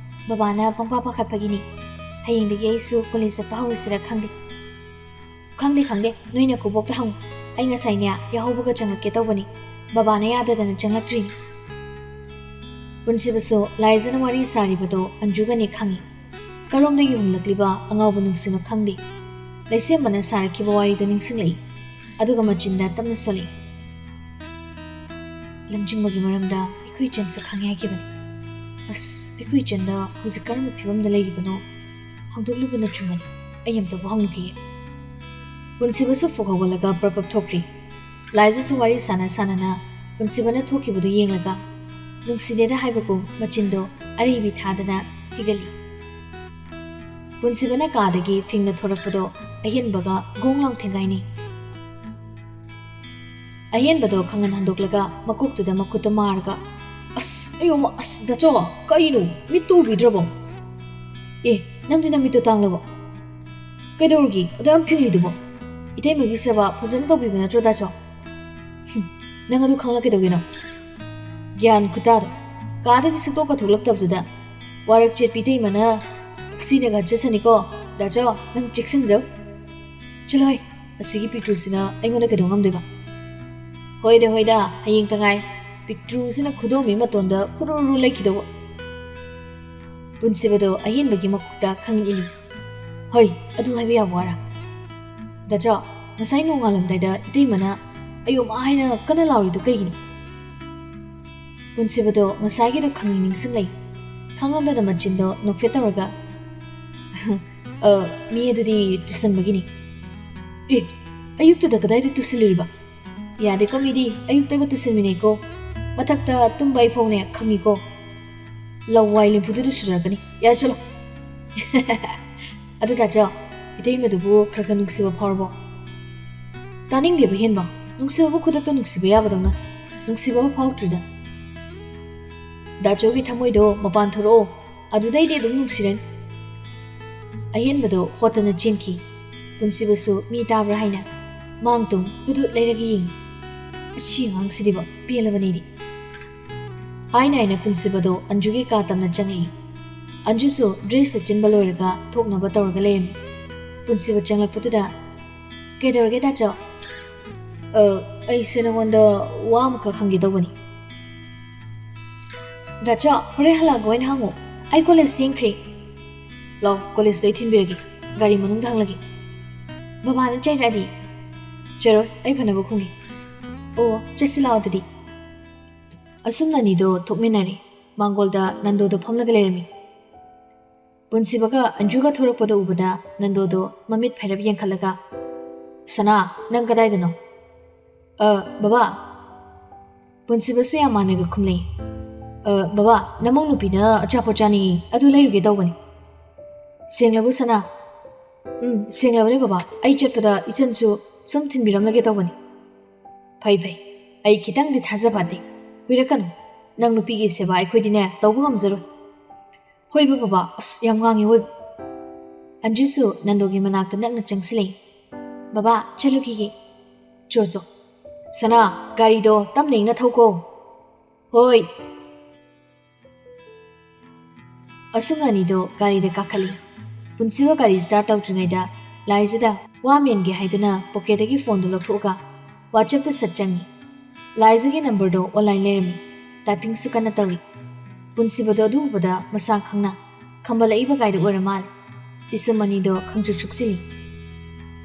ꯕꯕꯥꯅ ꯄꯪꯄꯥ ꯄꯥꯈꯠꯄꯒꯤꯅꯤ꯫ ꯍꯌꯦꯡꯗꯒꯤ ꯑꯩꯁꯨ ꯀꯣꯂꯦꯖ ꯆꯠꯄ ꯍꯧꯔꯁꯤꯔ ꯈꯪꯗꯦ꯫" "ꯈꯪꯗꯦ, ꯈꯪꯗꯦ꯫ ꯅꯣꯏ ꯅꯀꯨꯕꯣꯛꯇ ꯍꯪꯉꯨ꯫ ꯑꯩ ꯉꯁꯥꯏꯅꯦ ꯌꯥꯍꯧꯕꯒ ꯆꯪꯂꯛꯀꯦ ꯇꯧꯕꯅꯤ꯫ ꯕꯕꯥꯅ ꯌꯥꯗꯗꯅ ꯆꯪꯂꯛꯇ꯭ꯔꯤꯅꯤ꯫" ꯄꯨꯟꯁꯤꯕꯁꯨ ꯂꯥꯏꯖꯅ ꯋꯥꯔꯤ ꯁꯥꯔꯤꯕꯗꯣ ꯑꯟꯖꯨꯒꯅꯤ ꯈꯪꯏ꯫ ꯀꯔꯣꯝꯗꯒꯤ ꯍꯨꯝꯂꯛꯂꯤꯕ ꯑꯉꯥꯎꯕ ꯅꯨꯡꯁꯤꯠꯅꯣ ꯈꯪꯗꯦ꯫ ꯂꯩꯁꯦꯝꯕꯅ ꯁꯥꯔꯛꯈꯤꯕ ꯋꯥꯔꯤꯗꯣ ꯅꯤꯡꯁꯤꯡꯂꯛꯏ꯫ ꯑꯗꯨꯒ ꯃꯆꯤꯟꯗ ꯇꯞꯅ ꯁꯣꯜꯂꯛꯏ꯫ "ꯂꯝꯖꯤꯡꯕꯒꯤ ꯃꯔꯝꯗ ꯑꯩꯈꯣꯏ ꯏꯆꯟꯁꯨ ꯈꯪꯉꯦ ꯍꯥꯏꯈꯤꯕꯅꯤ꯫ ꯑꯁ, ꯑꯩꯈꯣꯏ ꯏꯆꯟꯗ ꯍꯧꯖꯤꯛ ꯀꯔꯝꯕ ꯐꯤꯕꯝꯗ ꯂꯩꯔꯤꯕꯅꯣ? ꯍꯪꯗꯣꯛꯂꯨꯕꯅ ꯆꯨꯝꯒꯅꯤ꯫ ꯑꯩ ꯑꯝꯇꯕꯨ ꯍꯪꯂꯨꯈꯤꯒꯦ꯫" ꯄꯨꯟꯁꯤꯕꯁꯨ ꯐꯨꯛ ꯍꯧꯒꯠꯂꯒ ꯄ꯭ꯔꯞ ꯄ꯭ꯔꯞ ꯊꯣꯛꯈ꯭ꯔꯤ꯫ ꯂꯥꯏꯖꯁꯨ ꯋꯥꯔꯤ ꯁꯥꯟꯅ ꯁꯥꯟꯅꯅ ꯄꯨꯟꯁꯤꯕꯅ ꯊꯣꯛꯈꯤꯕꯗꯨ ꯌꯦꯡꯂꯒ, ꯅꯨꯡꯁꯤꯗꯦꯗ ꯍꯥꯏꯕꯒꯨꯝ ꯃꯆꯤꯟꯗꯣ ꯑꯔꯩꯕꯤ ꯊꯥꯗꯅ ꯍꯤꯒꯠꯂꯤ꯫ ꯄꯨꯟꯁꯤꯕꯅ ꯀꯥꯗꯒꯤ ꯐꯤꯡꯅ ꯊꯣꯔꯛꯄꯗꯣ ꯑꯍꯦꯟꯕꯒ ꯒꯣꯡ ꯂꯥꯎ ꯊꯦꯡꯒꯥꯏꯅꯩ꯫ ꯑꯍꯦꯟꯕꯗꯣ ꯈꯪꯍꯟ ꯍꯟꯗꯣꯛꯂꯒ ꯃꯀꯣꯛꯇꯨꯗ ꯃꯈꯨꯠꯇꯣ ꯃꯥꯔꯒ, "ꯑꯁ, ꯑꯌꯣꯃ, ꯑꯁ, ꯗꯥꯆꯧ, ꯀꯩꯅꯣ? ꯃꯤꯠꯇꯨ ꯎꯕꯤꯗ꯭ꯔꯕꯣ? ꯑꯦ, ꯅꯪꯗꯤ ꯅꯃꯤꯠꯇꯣ ꯇꯥꯡꯂꯕꯣ? ꯀꯩꯗꯧꯔꯒꯦ ꯑꯗꯨ ꯌꯥꯝ ꯐꯤꯡꯂꯤꯗꯨꯕꯣ? ꯏꯇꯩꯃꯒꯤ ꯁꯦꯕꯥ ꯐꯖꯅ ꯇꯧꯕꯤꯕ ꯅꯠꯇ꯭ꯔꯣ, ꯗꯥꯆꯧ?" "ꯍꯨꯝ, ꯅꯪ ꯑꯗꯨ ꯈꯪꯂ ꯀꯩꯗꯧꯒꯦꯅꯣ?" ꯒ꯭ꯌꯥꯟ ꯈꯨꯇꯥꯗꯣ꯫ ꯀꯥꯗꯒꯤ ꯁꯨꯛꯊꯣꯛꯀ ꯊꯣꯛꯂꯛꯇꯕꯗꯨꯗ ꯋꯥꯔꯛ ꯆꯦꯠꯄꯤ ꯏꯇꯩꯃꯅ ꯀꯛꯁꯤꯅꯒ ꯆꯠꯁꯅꯤꯀꯣ꯫ ꯗꯥꯆꯣ, ꯅꯪ ꯆꯦꯛꯁꯤꯟꯖꯧ꯫ ꯆꯠꯂꯣꯍꯦ, ꯑꯁꯤꯒꯤ ꯄꯤꯛꯇ꯭ꯔꯨꯁꯤꯅ ꯑꯩꯉꯣꯟꯗ ꯀꯩꯗꯧ ꯉꯝꯗꯣꯏꯕ? ꯍꯣꯏꯗ ꯍꯣꯏꯗ, ꯍꯌꯦꯡꯇ ꯉꯥꯏ꯫ ꯄꯤꯛꯇ꯭ꯔꯨꯁꯤꯅ ꯈꯨꯗꯣꯝꯕꯤ ꯃꯇꯣꯟꯗ ꯍꯨꯔꯨ ꯍꯨꯔꯨ ꯂꯩꯈꯤꯗꯧꯕ꯫ ꯄꯨꯟꯁꯤꯕꯗꯣ ꯑꯍꯦꯟꯕꯒꯤ ꯃꯀꯣꯛꯇ ꯈꯪꯏꯜꯂꯤ꯫ ꯍꯣꯏ, ꯑꯗꯨ ꯍꯥꯏꯕ ꯌꯥꯕ ꯋꯥꯔꯥ? ꯗꯥꯆꯣ, ꯉꯁꯥꯏ ꯅꯣꯡꯉꯥꯜꯂꯝꯗꯥꯏꯗ ꯏꯇꯩꯃꯅ ꯑꯌꯣꯃꯥ ꯍꯥꯏꯅ ꯀꯟꯅ ꯂꯥꯎꯔꯤꯗꯨ ꯀꯩꯒꯤꯅꯣ? ꯄꯨꯟꯁꯤꯕꯗꯣ ꯉꯁꯥꯏꯒꯤꯗꯣ ꯈꯪꯅꯤꯡ ꯅꯤꯡꯁꯤꯡꯂꯛꯏ꯫ ꯈꯪꯉꯝꯗꯅ ꯃꯆꯤꯟꯗꯣ ꯅꯣꯛꯐꯦꯠ ꯇꯧꯔꯒ, "ꯑ, ꯃꯤ ꯑꯗꯨꯗꯤ ꯇꯨꯁꯟꯕꯒꯤꯅꯤ꯫" "ꯑꯦ, ꯑꯌꯨꯛꯇꯨꯗ ꯀꯗꯥꯏꯗ ꯇꯨꯁꯜꯂꯨꯔꯤꯕ? ꯌꯥꯗꯦꯀꯣ ꯃꯤꯗꯤ, ꯑꯌꯨꯛꯇꯒ ꯇꯨꯁꯟꯃꯤꯟꯅꯩꯀꯣ꯫ ꯃꯊꯛꯇ ꯇꯨꯝꯕ ꯑꯩꯐꯥꯎꯅꯦ ꯈꯪꯉꯤꯀꯣ꯫ ꯂꯋꯥꯏ ꯂꯦꯝꯐꯨꯗꯨꯗ ꯁꯨꯖꯔꯛꯀꯅꯤ꯫ ꯌꯥꯔꯦ, ꯆꯠꯂꯣ꯫" "ꯑꯗꯨ ꯗꯥꯆꯣ, ꯏꯇꯩꯃꯗꯨꯕꯨ ꯈꯔ ꯈꯔ ꯅꯨꯡꯁꯤꯕ ꯐꯥꯎꯔꯕꯣ?" "ꯇꯥꯅꯤꯡꯗꯦꯕ ꯍꯦꯟꯕ꯫ ꯅꯨꯡꯁꯤꯕꯕꯨ ꯈꯨꯗꯛꯇ ꯅꯨꯡꯁꯤꯕ ꯌꯥꯕꯗꯧꯅ꯫ ꯅꯨꯡꯁꯤꯕꯒ ꯐꯥꯎꯗ꯭ꯔꯤꯗ꯫ ꯗꯥꯆꯣꯒꯤ ꯊꯃꯣꯏꯗꯣ ꯃꯄꯥꯟ ꯊꯣꯔꯛꯑꯣ꯫ ꯑꯗꯨꯗꯩꯗꯤ ꯑꯗꯨꯝ ꯅꯨꯡꯁꯤꯔꯅꯤ꯫" ꯑꯍꯦꯟꯕꯗꯣ ꯍꯣꯠꯇꯅ ꯆꯦꯟꯈꯤ꯫ ꯄꯨꯟꯁꯤꯕꯁꯨ ꯃꯤ ꯇꯥꯕ꯭ꯔꯥ ꯍꯥꯏꯅ ꯃꯥꯡ ꯇꯨꯡ ꯍꯨꯠ ꯍꯨꯠ ꯂꯩꯔꯒ ꯌꯦꯡꯉꯤ꯫ "ꯑꯁꯤ ꯑꯉꯥꯡꯁꯤꯗꯤꯕ ꯄꯦꯜꯂꯕꯅꯤꯗꯤ꯫" ꯍꯥꯏꯅ ꯍꯥꯏꯅ ꯄꯨꯟꯁꯤꯕꯗꯣ ꯑꯟꯖꯨꯒꯤ ꯀꯥ ꯇꯝꯅ ꯆꯪꯂꯛꯏ꯫ ꯑꯟꯖꯨꯁꯨ ꯗ꯭ꯔꯦꯁ ꯁꯦꯠꯆꯤꯟꯕ ꯂꯣꯏꯔꯒ ꯊꯣꯛꯅꯕ ꯇꯧꯔꯒ ꯂꯩꯔꯝꯃꯤ꯫ ꯄꯨꯟꯁꯤꯕ ꯆꯪꯂꯛꯄꯗꯨꯗ, "ꯀꯩꯗꯧꯔꯒꯦ ꯗꯥꯆꯣ?" "ꯑ, ꯑꯩꯁꯦ ꯅꯉꯣꯟꯗ ꯋꯥ ꯑꯃꯈꯛ ꯍꯪꯒꯦ ꯇꯧꯕꯅꯤ꯫" "ꯗꯥꯆꯣ, ꯍꯣꯔꯦꯟ ꯍꯜꯂꯛꯑꯒ ꯑꯣꯏꯅ ꯍꯪꯉꯣ꯫ ꯑꯩ ꯀꯣꯂꯦꯖ ꯊꯦꯡꯈ꯭ꯔꯦ꯫" "ꯂꯥꯎ, ꯀꯣꯂꯦꯖꯇ ꯑꯩ ꯊꯤꯟꯕꯤꯔꯒꯦ꯫ ꯒꯥꯔꯤ ꯃꯅꯨꯡꯗ ꯍꯪꯂꯒꯦ꯫" "ꯕꯕꯥꯅ ꯆꯩꯔꯛꯑꯗꯤ?" "ꯆꯩꯔꯣꯏ, ꯑꯩ ꯐꯅꯕ ꯈꯨꯝꯒꯦ꯫" "ꯑꯣ, ꯆꯠꯁꯤ ꯂꯥꯛꯑꯣ ꯑꯗꯨꯗꯤ꯫" ꯑꯁꯨꯝꯅ ꯑꯅꯤꯗꯣ ꯊꯣꯛꯃꯤꯟꯅꯔꯦ꯫ ꯃꯥꯡꯒꯣꯜꯗ ꯅꯟꯗꯣꯗꯣ ꯐꯝꯂꯒ ꯂꯩꯔꯝꯃꯤ꯫ ꯄꯨꯟꯁꯤꯕꯒ ꯑꯟꯖꯨꯒ ꯊꯣꯔꯛꯄꯗꯣ ꯎꯕꯗ ꯅꯟꯗꯣꯗꯣ ꯃꯃꯤꯠ ꯐꯩꯔꯞ ꯌꯦꯡꯈꯠꯂꯒ, "ꯁꯅꯥ, ꯅꯪ ꯀꯗꯥꯏꯗꯅꯣ?" "ꯑ, ꯕꯕꯥ꯫" ꯄꯨꯟꯁꯤꯕꯁꯨ ꯌꯥꯝ ꯃꯥꯟꯅꯒ ꯈꯨꯝꯂꯛꯏ꯫ "ꯑ, ꯕꯕꯥ, ꯅꯃꯧ ꯅꯨꯄꯤꯅ ꯑꯆꯥꯄꯣꯠ ꯆꯥꯅꯤꯡꯉꯤ, ꯑꯗꯨ ꯂꯩꯔꯨꯒꯦ ꯇꯧꯕꯅꯤ꯫" "ꯁꯦꯡꯂꯕꯣ ꯁꯅꯥ?" "ꯎꯝ, ꯁꯦꯡꯂꯕꯅꯦ ꯕꯕꯥ꯫ ꯑꯩ ꯆꯠꯄꯗ ꯏꯆꯟꯁꯨ ꯁꯨꯝ ꯊꯤꯟꯕꯤꯔꯝꯂꯒꯦ ꯇꯧꯕꯅꯤ꯫" "ꯐꯩ, ꯐꯩ꯫ ꯑꯩ ꯈꯤꯇꯪꯗꯤ ꯊꯥꯖ ꯐꯠꯇꯦ꯫ ꯀꯨꯏꯔꯛꯀꯅꯨ꯫ ꯅꯪ ꯅꯨꯄꯤꯒꯤ ꯁꯦꯕꯥ ꯑꯩꯈꯣꯏꯗꯤꯅꯦ ꯇꯧꯕ ꯉꯝꯖꯔꯣꯏ꯫" "ꯍꯣꯏꯕ ꯕꯕꯥ, ꯑꯁ, ꯌꯥꯝ ꯉꯥꯡꯉꯦ ꯍꯣꯏꯕ꯫" ꯑꯟꯖꯨꯁꯨ ꯅꯟꯗꯣꯒꯤ ꯃꯅꯥꯛꯇ ꯅꯛꯅ ꯆꯪꯁꯤꯜꯂꯛꯏ꯫ "ꯕꯕꯥ, ꯆꯠꯂꯨꯈꯤꯒꯦ꯫" "ꯆꯣ, ꯆꯣ꯫ ꯁꯅꯥ, ꯒꯥꯔꯤꯗꯣ ꯇꯞꯅ ꯏꯪꯅ ꯊꯧꯀꯣ꯫" ꯍꯣꯏ꯫ ꯑꯁꯨꯝꯅ ꯑꯅꯤꯗꯣ ꯒꯥꯔꯤꯗ ꯀꯥꯈꯠꯂꯤ꯫ ꯄꯨꯟꯁꯤꯕ ꯒꯥꯔꯤ ꯁ꯭ꯇꯥꯔꯠ ꯇꯧꯗ꯭ꯔꯤꯉꯩꯗ ꯂꯥꯏꯖꯗ ꯋꯥ ꯃꯦꯟꯒꯦ ꯍꯥꯏꯗꯨꯅ ꯄꯣꯀꯦꯠꯇꯒꯤ ꯐꯣꯟꯗꯨ ꯂꯧꯊꯣꯛꯑꯒ ꯋꯥꯆꯦꯞꯇ ꯁꯠ ꯆꯪꯉꯤ꯫ ꯂꯥꯏꯖꯒꯤ ꯅꯝꯕꯔꯗꯣ ꯑꯣꯟꯂꯥꯏꯟ ꯂꯩꯔꯝꯃꯤ꯫ ꯇꯥꯏꯄꯤꯡꯁꯨ ꯀꯟꯅ ꯇꯧꯔꯤ꯫ ꯄꯨꯟꯁꯤꯕꯗꯣ ꯑꯗꯨ ꯎꯕꯗ ꯃꯁꯥ ꯈꯪꯅ ꯈꯝꯕꯜꯂꯛꯏꯕ ꯒꯥꯏꯗꯨ ꯑꯣꯏꯔ ꯃꯥꯜꯂꯦ꯫ ꯄꯤꯁꯨꯝ ꯑꯅꯤꯗꯣ ꯈꯪꯆꯨꯛ ꯆꯨꯛꯁꯤꯜꯂꯤ꯫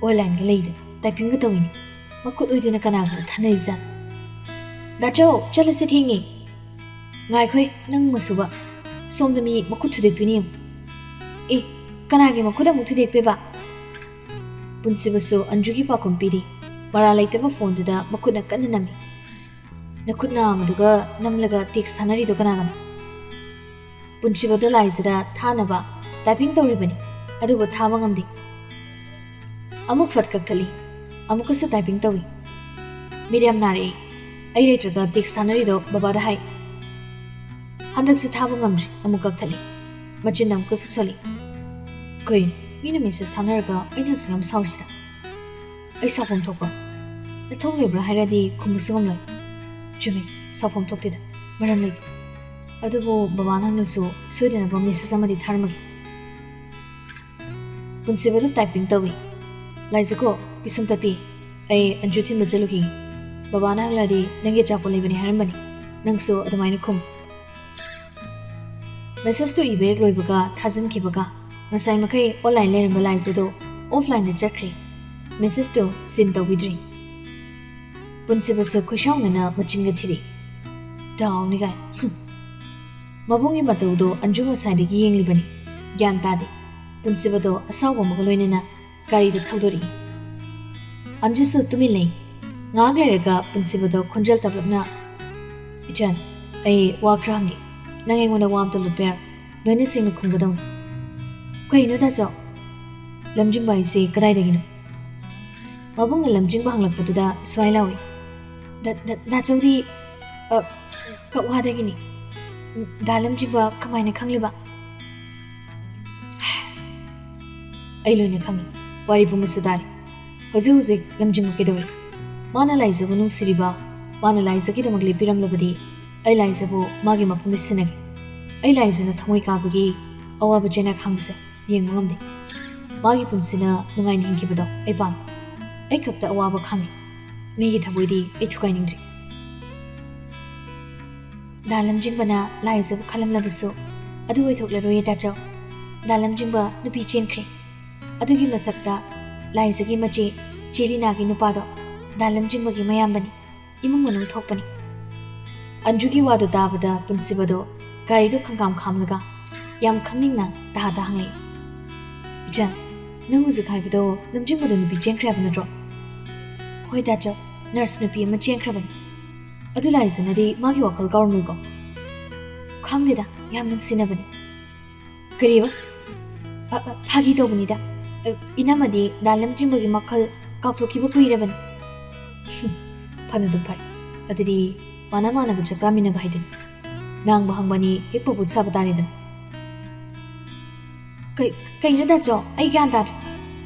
ꯑꯣꯟꯂꯥꯏꯟꯒ ꯂꯩꯗ ꯇꯥꯏꯄꯤꯡꯒ ꯇꯧꯏꯅꯤ꯫ ꯃꯈꯨꯠ ꯑꯣꯏꯗꯨꯅ ꯀꯅꯥꯒ ꯊꯥꯅꯔꯤꯖꯥꯠꯅꯣ? "ꯗꯥꯆꯧ, ꯆꯠꯂꯁꯤ, ꯊꯦꯡꯉꯦ꯫" "ꯉꯥꯏꯈꯣꯏ, ꯅꯪ ꯃꯁꯨꯕ꯫ ꯁꯣꯝꯗ ꯃꯤ ꯃꯈꯨꯠ ꯊꯨꯗꯦꯛꯇꯣꯏꯅꯤ ꯌꯦꯡꯉꯨ꯫" "ꯑꯦ, ꯀꯅꯥꯒꯤ ꯃꯈꯨꯠ ꯑꯃꯨꯛ ꯊꯨꯗꯦꯛꯇꯣꯏꯕ?" ꯄꯨꯟꯁꯤꯕꯁꯨ ꯑꯟꯖꯨꯒꯤ ꯄꯥꯎꯈꯨꯝ ꯄꯤꯔꯤ꯫ ꯃꯔꯥꯜ ꯂꯩꯇꯕ ꯐꯣꯟꯗꯨꯗ ꯃꯈꯨꯠꯅ ꯀꯟꯅ ꯅꯝꯃꯤ꯫ "ꯅꯈꯨꯠ ꯅꯥꯝꯃꯗꯨꯒ ꯅꯝꯂꯒ ꯇꯦꯛꯁ ꯊꯥꯅꯔꯤꯗꯣ ꯀꯅꯥꯒꯅꯣ?" ꯄꯨꯟꯁꯤꯕꯗꯣ ꯂꯥꯏꯖꯗ ꯊꯥꯅꯕ ꯇꯥꯏꯄꯤꯡ ꯇꯧꯔꯤꯕꯅꯤ, ꯑꯗꯨꯕꯨ ꯊꯥꯕ ꯉꯝꯗꯦ꯫ ꯑꯃꯨꯛ ꯐꯠ ꯀꯛꯊꯠꯂꯤ꯫ ꯑꯃꯨꯛꯀꯁꯨ ꯇꯥꯏꯄꯤꯡ ꯇꯧꯏ꯫ "ꯃꯤꯠ ꯌꯥꯝ ꯅꯥꯔꯛꯑꯦ꯫ ꯑꯩ ꯂꯩꯇ꯭ꯔꯒ ꯇꯦꯛꯁ ꯊꯥꯅꯔꯤꯗꯣ ꯕꯕꯥꯗ ꯍꯥꯏ꯫" ꯍꯟꯗꯛꯁꯨ ꯊꯥꯕ ꯉꯝꯗ꯭ꯔꯤ꯫ ꯑꯃꯨꯛ ꯀꯛꯊꯠꯂꯤ꯫ ꯃꯆꯤꯟ ꯑꯃꯨꯛꯀꯁꯨ ꯁꯣꯜꯂꯤ꯫ "ꯀꯩꯅꯣ, ꯃꯤꯅ ꯃꯦꯁꯦꯖ ꯊꯥꯅꯔꯒ ꯑꯩꯅ ꯑꯁꯨꯛ ꯌꯥꯝ ꯁꯥꯎꯔꯤꯁꯤꯅ? ꯑꯩ ꯁꯥꯎꯐꯝ ꯊꯣꯛꯄ꯭ꯔꯣ? ꯅꯊꯧ ꯂꯩꯕ꯭ꯔꯥ ꯍꯥꯏꯔꯗꯤ ꯈꯨꯝꯕꯁꯨ ꯉꯝꯂꯣꯏ꯫" "ꯆꯨꯝꯃꯤ, ꯁꯥꯎꯐꯝ ꯊꯣꯛꯇꯦꯗ, ꯃꯔꯝ ꯂꯩꯇꯦ꯫ ꯑꯗꯨꯕꯨ ꯕꯕꯥꯅ ꯍꯪꯂꯁꯨ ꯁꯣꯏꯗꯅꯕ ꯃꯦꯁꯦꯖ ꯑꯃꯗꯤ ꯊꯥꯔꯝꯃꯒꯦ꯫" ꯄꯨꯟꯁꯤꯕꯗꯨ ꯇꯥꯏꯄꯤꯡ ꯇꯧꯏ꯫ "ꯂꯥꯏꯖꯀꯣ, ꯄꯤꯁꯨꯝ ꯇꯠꯄꯤ꯫ ꯑꯩ ꯑꯟꯖꯨ ꯊꯤꯟꯕ ꯆꯠꯂꯨꯈꯤꯒꯦ꯫ ꯕꯕꯥꯅ ꯍꯪꯂꯛꯑꯗꯤ ꯅꯪꯒꯤ ꯑꯆꯥꯄꯣꯠ ꯂꯩꯕꯅꯤ ꯍꯥꯏꯔꯝꯕꯅꯤ꯫ ꯅꯪꯁꯨ ꯑꯗꯨꯃꯥꯏꯅ ꯈꯨꯝ꯫" ꯃꯦꯁꯦꯖꯇꯨ ꯏꯕ ꯍꯦꯛ ꯂꯣꯏꯕꯒ ꯊꯥꯖꯤꯟꯈꯤꯕꯒ ꯉꯁꯥꯏ ꯃꯈꯩ ꯑꯣꯟꯂꯥꯏꯟ ꯂꯩꯔꯝꯕ ꯂꯥꯏꯖꯗꯣ ꯑꯣꯐꯂꯥꯏꯟꯗ ꯆꯠꯈ꯭ꯔꯦ꯫ ꯃꯦꯁꯦꯖꯇꯨ ꯁꯤꯟ ꯇꯧꯕꯤꯗ꯭ꯔꯤ꯫ ꯄꯨꯟꯁꯤꯕꯁꯨ ꯈꯣꯏꯁꯥꯎꯅꯅ ꯃꯆꯤꯟꯒ ꯊꯤꯔꯤ꯫ "ꯗꯥꯎꯅꯤ ꯀꯥꯏ꯫ ꯍꯨꯝ꯫" ꯃꯕꯨꯡꯒꯤ ꯃꯇꯧꯗꯣ ꯑꯟꯖꯨ ꯉꯁꯥꯏꯗꯒꯤ ꯌꯦꯡꯂꯤꯕꯅꯤ꯫ ꯒ꯭ꯌꯥꯟ ꯇꯥꯗꯦ꯫ ꯄꯨꯟꯁꯤꯕꯗꯣ ꯑꯁꯥꯎꯕ ꯑꯃꯒ ꯂꯣꯏꯅꯅ ꯒꯥꯔꯤꯗꯨ ꯊꯧꯗꯣꯔꯛꯏ꯫ ꯑꯟꯖꯨꯁꯨ ꯇꯨꯃꯤꯟ ꯂꯩ꯫ ꯉꯥꯏꯍꯥꯛ ꯂꯩꯔꯒ ꯄꯨꯟꯁꯤꯕꯗꯣ ꯈꯣꯟꯖꯦꯜ ꯇꯞꯂꯞꯅ, "ꯏꯆꯟ, ꯑꯩ ꯋꯥ ꯈꯔ ꯍꯪꯒꯦ꯫ ꯅꯪ ꯑꯩꯉꯣꯟꯗ ꯋꯥ ꯑꯝꯇ ꯂꯣꯠꯄ ꯌꯥꯔꯣꯏ꯫ ꯂꯣꯏꯅ ꯁꯦꯡꯅ ꯈꯨꯝꯒꯗꯧꯅꯤ꯫" "ꯀꯩꯅꯣ ꯗꯥꯆꯧ?" "ꯂꯝꯖꯤꯡꯕ ꯍꯥꯏꯁꯦ ꯀꯗꯥꯏꯗꯒꯤꯅꯣ?" ꯃꯕꯨꯡꯅ ꯂꯝꯖꯤꯡꯕ ꯍꯪꯂꯛꯄꯗꯨꯗ ꯁ꯭ꯋꯥꯏ ꯂꯥꯎꯏ꯫ "ꯗ-, ꯗ-, ꯗꯥꯆꯧꯗꯤ, ꯑ, ꯀꯛꯋꯥꯗꯒꯤꯅꯤ꯫" "ꯗꯥ ꯂꯝꯖꯤꯡꯕ ꯀꯃꯥꯏꯅ ꯈꯪꯂꯤꯕ?" "ꯑꯩ ꯂꯣꯏꯅ ꯈꯪꯏ꯫ ꯋꯥꯔꯤ ꯄꯨꯝꯕꯁꯨ ꯇꯥꯔꯤ꯫ ꯍꯧꯖꯤꯛ ꯍꯧꯖꯤꯛ ꯂꯝꯖꯤꯡꯕ ꯀꯩꯗꯧꯔꯤ? ꯃꯥꯅ ꯂꯥꯏꯖꯕꯨ ꯅꯨꯡꯁꯤꯔꯤꯕ, ꯃꯥꯅ ꯂꯥꯏꯖꯒꯤꯗꯃꯛ ꯂꯦꯞꯄꯤꯔꯝꯂꯕꯗꯤ ꯑꯩ ꯂꯥꯏꯖꯕꯨ ꯃꯥꯒꯤ ꯃꯐꯝꯗ ꯁꯤꯟꯅꯒꯦ꯫ ꯑꯩ ꯂꯥꯏꯖꯅ ꯊꯃꯣꯏ ꯀꯥꯕꯒꯤ ꯑꯋꯥꯕ ꯆꯩꯅꯥ ꯈꯥꯡꯕꯁꯦ ꯌꯦꯡꯕ ꯉꯝꯗꯦ꯫ ꯃꯥꯒꯤ ꯄꯨꯟꯁꯤꯅ ꯅꯨꯡꯉꯥꯏꯅ ꯍꯤꯡꯈꯤꯕꯗꯣ ꯑꯩ ꯄꯥꯝꯃꯤ꯫ ꯑꯩ ꯈꯛꯇ ꯑꯋꯥꯕ ꯈꯥꯡꯉꯤ꯫ ꯃꯤꯒꯤ ꯊꯃꯣꯏꯗꯤ ꯑꯩ ꯊꯨꯒꯥꯏꯅꯤꯡꯗ꯭ꯔꯤ꯫ ꯗꯥ ꯂꯝꯖꯤꯡꯕꯅ ꯂꯥꯏꯖꯕꯨ ꯈꯜꯂꯝꯂꯕꯁꯨ ꯑꯗꯨ ꯑꯣꯏꯊꯣꯛꯂꯔꯣꯏꯌꯦ ꯗꯥꯆꯧ꯫ ꯗꯥ ꯂꯝꯖꯤꯡꯕ ꯅꯨꯄꯤ ꯆꯦꯟꯈ꯭ꯔꯦ꯫ ꯑꯗꯨꯒꯤ ꯃꯊꯛꯇ ꯂꯥꯏꯖꯒꯤ ꯃꯆꯦ ꯆꯦ ꯂꯤꯅꯥꯒꯤ ꯅꯨꯄꯥꯗꯣ ꯗꯥ ꯂꯝꯖꯤꯡꯕꯒꯤ ꯃꯌꯥꯝꯕꯅꯤ꯫ ꯏꯃꯨꯡ ꯃꯅꯨꯡ ꯊꯣꯛꯄꯅꯤ꯫ ꯑꯟꯖꯨꯒꯤ ꯋꯥꯗꯨ ꯇꯥꯕꯗ ꯄꯨꯟꯁꯤꯕꯗꯣ ꯒꯥꯔꯤꯗꯨ ꯈꯪꯈꯥꯝ ꯈꯥꯝꯂꯒ ꯌꯥꯝ ꯈꯪꯅꯤꯡꯅ ꯇꯍꯥꯗ ꯍꯪꯂꯛꯏ, "ꯏꯆꯟ, ꯅꯪ ꯍꯧꯖꯤꯛ ꯍꯥꯏꯕꯗꯣ ꯂꯝꯖꯤꯡꯕꯗꯣ ꯅꯨꯄꯤ ꯆꯦꯟꯈ꯭ꯔꯦ ꯍꯥꯏꯕ ꯅꯠꯇ꯭ꯔꯣ?" "ꯍꯣꯏ ꯗꯥꯆꯧ, ꯅꯔꯁ ꯅꯨꯄꯤ ꯑꯃ ꯆꯦꯟꯈ꯭ꯔꯕꯅꯤ꯫ ꯑꯗꯨ ꯂꯥꯏꯖꯅꯗꯤ ꯃꯥꯒꯤ ꯋꯥꯈꯜ ꯀꯥꯎꯔꯝꯂꯣꯏꯀꯣ?" "ꯈꯪꯗꯦꯗ, ꯌꯥꯝ ꯅꯨꯡꯁꯤꯅꯕꯅꯤ꯫" "ꯀꯔꯤꯕ?" "ꯑ, ꯑ, ꯐꯥꯒꯤ ꯇꯧꯕꯅꯤꯗ꯫ ꯑ, ꯏꯅꯝꯃꯗꯤ ꯗꯥ ꯂꯝꯖꯤꯡꯕꯒꯤ ꯃꯈꯜ ꯀꯥꯎꯊꯣꯛꯈꯤꯕ ꯀꯨꯏꯔꯕꯅꯤ꯫" "ꯐꯅꯗꯨꯝ ꯐꯔꯦ꯫ ꯑꯗꯨꯗꯤ ꯃꯥꯅ ꯃꯥꯟꯅꯕ ꯆꯥꯛ ꯆꯥꯃꯤꯟꯅꯕ ꯍꯥꯏꯗꯨꯅꯤ꯫ ꯉꯥꯡꯕ ꯍꯪꯕꯅꯤ, ꯍꯦꯛ ꯄꯕꯨꯠ ꯁꯥꯕ ꯇꯥꯔꯦꯗꯅ꯫" "ꯀꯩ-, ꯀꯩꯅꯣ ꯗꯥꯆꯧ? ꯑꯩ ꯒ꯭ꯌꯥꯟ ꯇꯥꯗ꯭ꯔꯦ꯫"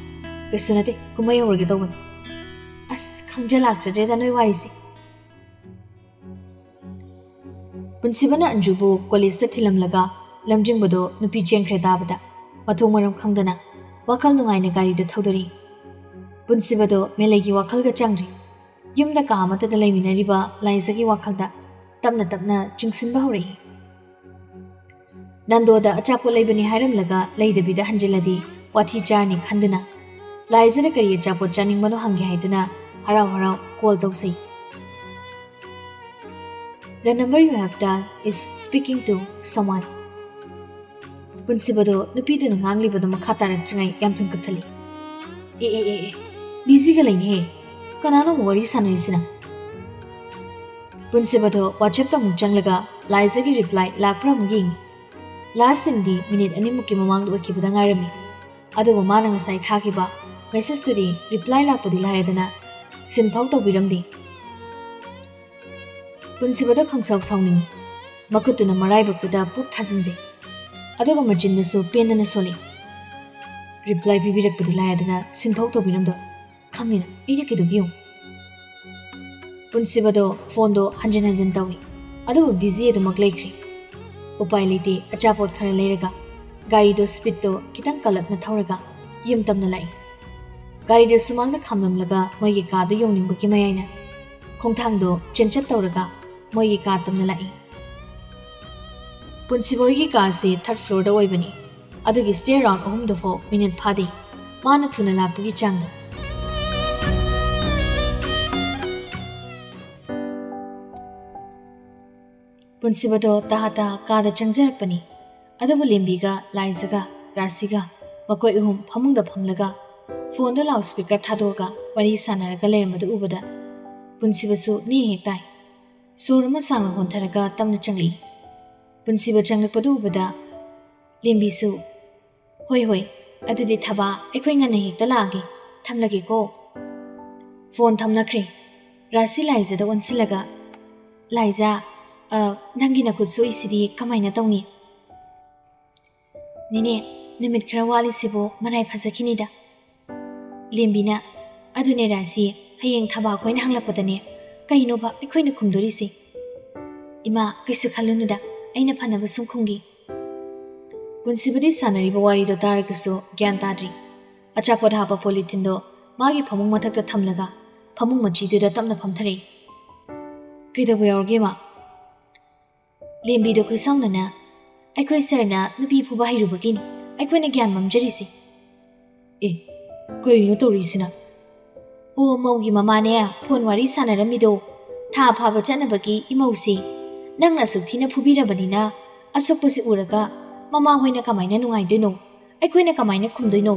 "ꯀꯩꯁꯨ ꯅꯠꯇꯦ, ꯀꯨꯝꯍꯩ ꯍꯧꯔꯒꯦ ꯇꯧꯕꯅꯤ꯫" "ꯑꯁ, ꯈꯪꯖ ꯂꯥꯛꯆꯗ꯭ꯔꯦꯗ ꯅꯣꯏ ꯋꯥꯔꯤꯁꯦ꯫" ꯄꯨꯟꯁꯤꯕꯅ ꯑꯟꯖꯨꯕꯨ ꯀꯣꯂꯦꯖꯇ ꯊꯤꯜꯂꯝꯂꯒ ꯂꯝꯖꯤꯡꯕꯗꯣ ꯅꯨꯄꯤ ꯆꯦꯟꯈ꯭ꯔꯦ ꯇꯥꯕꯗ ꯃꯊꯣꯡ ꯃꯔꯝ ꯈꯪꯗꯅ ꯋꯥꯈꯜ ꯅꯨꯡꯉꯥꯏꯅ ꯒꯥꯔꯤꯗ ꯊꯧꯗꯣꯔꯛꯏ꯫ ꯄꯨꯟꯁꯤꯕꯗꯣ ꯃꯦꯂꯩꯒꯤ ꯋꯥꯈꯜꯒ ꯆꯪꯗ꯭ꯔꯤ꯫ ꯌꯨꯝꯗ ꯀꯥ ꯑꯃꯠꯇꯗ ꯂꯩꯃꯤꯟꯅꯔꯤꯕ ꯂꯥꯏꯖꯒꯤ ꯋꯥꯈꯜꯗ ꯇꯞꯅ ꯇꯞꯅ ꯆꯤꯡꯁꯤꯟꯕ ꯍꯧꯔꯛꯏ꯫ ꯅꯟꯗꯣꯗ ꯑꯆꯥꯄꯣꯠ ꯂꯩꯕꯅꯤ ꯍꯥꯏꯔꯝꯂꯒ ꯂꯩꯗꯕꯤꯗ ꯍꯟꯖꯤꯜꯂꯗꯤ ꯋꯥꯊꯤ ꯆꯥꯔꯅꯤ ꯈꯟꯗꯨꯅ ꯂꯥꯏꯖꯗ ꯀꯔꯤ ꯑꯆꯥꯄꯣꯠ ꯆꯥꯅꯤꯡꯕꯅꯣ ꯍꯪꯒꯦ ꯍꯥꯏꯗꯨꯅ ꯍꯔꯥꯎ ꯍꯔꯥꯎ ꯀꯣꯜ ꯇꯧꯖꯩ꯫ "The number you have dialed is speaking to someone." ꯄꯨꯟꯁꯤꯕꯗꯣ ꯅꯨꯄꯤꯗꯨꯅ ꯉꯥꯡꯂꯤꯕꯗꯨ ꯃꯈꯥ ꯇꯥꯔꯛꯇ꯭ꯔꯤꯉꯩ ꯌꯥꯝ ꯊꯨꯅ ꯀꯛꯊꯠꯂꯤ꯫ "ꯑꯦ, ꯑꯦ, ꯑꯦ, ꯑꯦ, ꯕꯤꯖꯤꯒ ꯂꯩꯅꯦꯍꯦ꯫ ꯀꯅꯥꯅꯣ ꯑꯃꯨꯛ ꯋꯥꯔꯤ ꯁꯥꯟꯅꯔꯤꯁꯤꯅ?" ꯄꯨꯟꯁꯤꯕꯗꯣ ꯋꯥꯆꯦꯞꯇ ꯑꯃꯨꯛ ꯆꯪꯂꯒ ꯂꯥꯏꯖꯒꯤ ꯔꯤꯄ꯭ꯂꯥꯏ ꯂꯥꯛꯄ꯭ꯔꯥ ꯑꯃꯨꯛ ꯌꯦꯡꯉꯤ꯫ ꯂꯥꯁ ꯁꯤꯟꯗꯤ ꯃꯤꯅꯤꯠ ꯑꯅꯤꯃꯨꯛꯀꯤ ꯃꯃꯥꯡꯗ ꯑꯣꯏꯈꯤꯕꯗ ꯉꯥꯏꯔꯝꯃꯤ꯫ ꯑꯗꯨꯕꯨ ꯃꯥꯅ ꯉꯁꯥꯏ ꯊꯥꯈꯤꯕ ꯃꯦꯁꯦꯖꯇꯨꯗꯤ ꯔꯤꯄ꯭ꯂꯥꯏ ꯂꯥꯛꯄꯗꯤ ꯂꯥꯏꯔꯗꯅ ꯁꯤꯟꯐꯥꯎ ꯇꯧꯕꯤꯔꯝꯗꯦ꯫ ꯄꯨꯟꯁꯤꯕꯗ ꯈꯪꯁꯥꯎ ꯁꯥꯎꯅꯤꯡꯉꯤ꯫ ꯃꯈꯨꯠꯇꯨꯅ ꯃꯔꯥꯏꯕꯛꯇꯨꯗ ꯄꯨꯛ ꯊꯥꯖꯤꯟꯖꯩ꯫ ꯑꯗꯨꯒ ꯃꯆꯤꯟꯗꯁꯨ ꯄꯦꯟꯗꯅ ꯁꯣꯜꯂꯤ꯫ ꯔꯤꯄ꯭ꯂꯥꯏ ꯄꯤꯕꯤꯔꯛꯄꯗꯤ ꯂꯥꯏꯔꯗꯅ ꯁꯤꯟꯐꯥꯎ ꯇꯧꯕꯤꯔꯝꯗꯕ꯫ ꯈꯪꯉꯤꯅ ꯑꯩꯅ ꯀꯩꯗꯧꯒꯦ ꯌꯦꯡꯉꯨ꯫ ꯄꯨꯟꯁꯤꯕꯗꯣ ꯐꯣꯟꯗꯣ ꯍꯟꯖꯤꯟ ꯍꯟꯖꯤꯟ ꯇꯧꯏ꯫ ꯑꯗꯨꯕꯨ ꯕꯤꯖꯤ ꯑꯗꯨꯃꯛ ꯂꯩꯈ꯭ꯔꯦ꯫ ꯎꯄꯥꯏ ꯂꯩꯇꯦ, ꯑꯆꯥꯄꯣꯠ ꯈꯔ ꯂꯩꯔꯒ ꯒꯥꯔꯤꯗꯣ ꯁ꯭ꯄꯤꯗꯇꯣ ꯈꯤꯇꯪ ꯀꯜꯂꯞꯅ ꯊꯧꯔꯒ ꯌꯨꯝ ꯇꯝꯅ ꯂꯥꯛꯏ꯫ ꯒꯥꯔꯤꯗꯨ ꯁꯨꯃꯥꯡꯗ ꯈꯥꯝꯂꯝꯂꯒ ꯃꯣꯏꯒꯤ ꯀꯥꯗꯨ ꯌꯧꯅꯤꯡꯕꯒꯤ ꯃꯌꯥꯏꯅ ꯈꯣꯡꯊꯥꯡꯗꯣ ꯆꯦꯟꯆꯠ ꯇꯧꯔꯒ ꯃꯣꯏꯒꯤ ꯀꯥ ꯇꯝꯅ ꯂꯥꯛꯏ꯫ ꯄꯨꯟꯁꯤꯕ ꯍꯣꯏꯒꯤ ꯀꯥꯁꯤ ꯊꯥꯔꯠ ꯐ꯭ꯂꯣꯔꯗ ꯑꯣꯏꯕꯅꯤ꯫ ꯑꯗꯨꯒꯤ ꯁ꯭ꯇꯦꯌꯔ ꯔꯥꯎꯟ ꯑꯍꯨꯝꯗꯨꯐꯥꯎ ꯃꯤꯅꯤꯠ ꯐꯥꯗꯦ꯫ ꯃꯥꯅ ꯊꯨꯅ ꯂꯥꯛꯄꯒꯤ ꯆꯥꯡꯗ꯫ ꯄꯨꯟꯁꯤꯕꯗꯣ ꯇꯍꯥ ꯇꯍꯥ ꯀꯥꯗ ꯆꯪꯖꯔꯛꯄꯅꯤ꯫ ꯑꯗꯨꯕꯨ ꯂꯦꯝꯕꯤꯒ ꯂꯥꯏꯖꯒ ꯔꯥꯁꯤꯒ ꯃꯈꯣꯏ ꯑꯍꯨꯝ ꯐꯃꯨꯡꯗ ꯐꯝꯂꯒ ꯐꯣꯟꯗ ꯂꯥꯎꯠ ꯁ꯭ꯄꯤꯀꯔ ꯊꯥꯗꯣꯛꯑꯒ ꯋꯥꯔꯤ ꯁꯥꯟꯅꯔꯒ ꯂꯩꯔꯝꯕꯗꯨ ꯎꯕꯗ ꯄꯨꯟꯁꯤꯕꯁꯨ ꯅꯦ ꯍꯦꯛ ꯇꯥꯏ꯫ ꯁꯣꯔ ꯑꯃ ꯁꯥꯡꯅ ꯍꯣꯟꯊꯔꯒ ꯇꯞꯅ ꯆꯪꯂꯛꯏ꯫ ꯄꯨꯟꯁꯤꯕ ꯆꯪꯂꯛꯄꯗꯨ ꯎꯕꯗ ꯂꯦꯝꯕꯤꯁꯨ, "ꯍꯣꯏ, ꯍꯣꯏ, ꯑꯗꯨꯗꯤ ꯊꯕꯥ, ꯑꯩꯈꯣꯏ ꯉꯟꯅ ꯍꯦꯛꯇ ꯂꯥꯛꯑꯒꯦ꯫ ꯊꯝꯂꯒꯦꯀꯣ꯫" ꯐꯣꯟ ꯊꯝꯅꯈ꯭ꯔꯦ꯫ ꯔꯥꯁꯤ ꯂꯥꯏꯖꯗ ꯑꯣꯟꯁꯤꯜꯂꯒ, "ꯂꯥꯏꯖ, ꯑ, ꯅꯪꯒꯤ ꯅꯈꯨꯠ ꯁꯣꯛꯏꯁꯤꯗꯤ ꯀꯃꯥꯏꯅ ꯇꯧꯅꯤ?" "ꯅꯦꯅꯦ, ꯅꯨꯃꯤꯠ ꯈꯔ ꯋꯥꯠꯂꯤꯁꯤꯕꯨ ꯃꯔꯥꯏ ꯐꯖꯈꯤꯅꯤꯗ꯫" ꯂꯦꯝꯕꯤꯅ, "ꯑꯗꯨꯅꯦ ꯔꯥꯁꯤ, ꯍꯌꯦꯡ ꯊꯕꯥ ꯑꯩꯈꯣꯏꯅ ꯍꯪꯂꯛꯄꯗꯅꯦ ꯀꯩꯅꯣꯕ ꯑꯩꯈꯣꯏꯅ ꯈꯨꯝꯗꯣꯔꯤꯁꯦ?" "ꯏꯃꯥ, ꯀꯩꯁꯨ ꯈꯜꯂꯨꯅꯨꯗ, ꯑꯩꯅ ꯐꯅꯕ ꯁꯨꯝ ꯈꯨꯝꯒꯦ꯫" ꯄꯨꯟꯁꯤꯕꯗꯤ ꯁꯥꯟꯅꯔꯤꯕ ꯋꯥꯔꯤꯗꯣ ꯇꯥꯔꯒꯁꯨ ꯒ꯭ꯌꯥꯟ ꯇꯥꯗ꯭ꯔꯤ꯫ ꯑꯆꯥꯄꯣꯠ ꯍꯥꯞꯄ ꯄꯣꯂꯤꯊꯤꯟꯗꯣ ꯃꯥꯒꯤ ꯐꯃꯨꯡ ꯃꯊꯛꯇ ꯊꯝꯂꯒ ꯐꯃꯨꯡ ꯃꯆꯤꯗꯨꯗ ꯇꯞꯅ ꯐꯝꯊꯔꯛꯏ꯫ "ꯀꯩꯗꯧꯕ ꯌꯥꯎꯔꯒꯦ, ꯃꯥ?" ꯂꯦꯝꯕꯤꯗꯣ ꯈꯨꯠꯁꯥꯎꯅꯅ, "ꯑꯩꯈꯣꯏ ꯁꯔꯅ ꯅꯨꯄꯤ ꯐꯨꯕ ꯍꯩꯔꯨꯕꯒꯤꯅꯤ ꯑꯩꯈꯣꯏꯅ ꯒ꯭ꯌꯥꯟ ꯃꯝꯖꯔꯤꯁꯦ꯫" "ꯑꯦ, ꯀꯩꯅꯣ ꯇꯧꯔꯤꯁꯤꯅ?" "ꯑꯣ, ꯃꯧꯒꯤ ꯃꯃꯥꯅꯦ ꯐꯣꯟ ꯋꯥꯔꯤ ꯁꯥꯟꯅꯔꯝꯃꯤꯗꯣ, ꯊꯥ ꯐꯥꯕ ꯆꯠꯅꯕꯒꯤ ꯏꯃꯧꯁꯦ ꯅꯪꯅ ꯑꯁꯨꯛ ꯊꯤꯅ ꯐꯨꯕꯤꯔꯕꯅꯤꯅ ꯑꯁꯣꯛꯄꯁꯦ ꯎꯔꯒ ꯃꯃꯥ ꯍꯣꯏꯅ ꯀꯃꯥꯏꯅ ꯅꯨꯡꯉꯥꯏꯗꯣꯏꯅꯣ? ꯑꯩꯈꯣꯏꯅ ꯀꯃꯥꯏꯅ ꯈꯨꯝꯗꯣꯏꯅꯣ?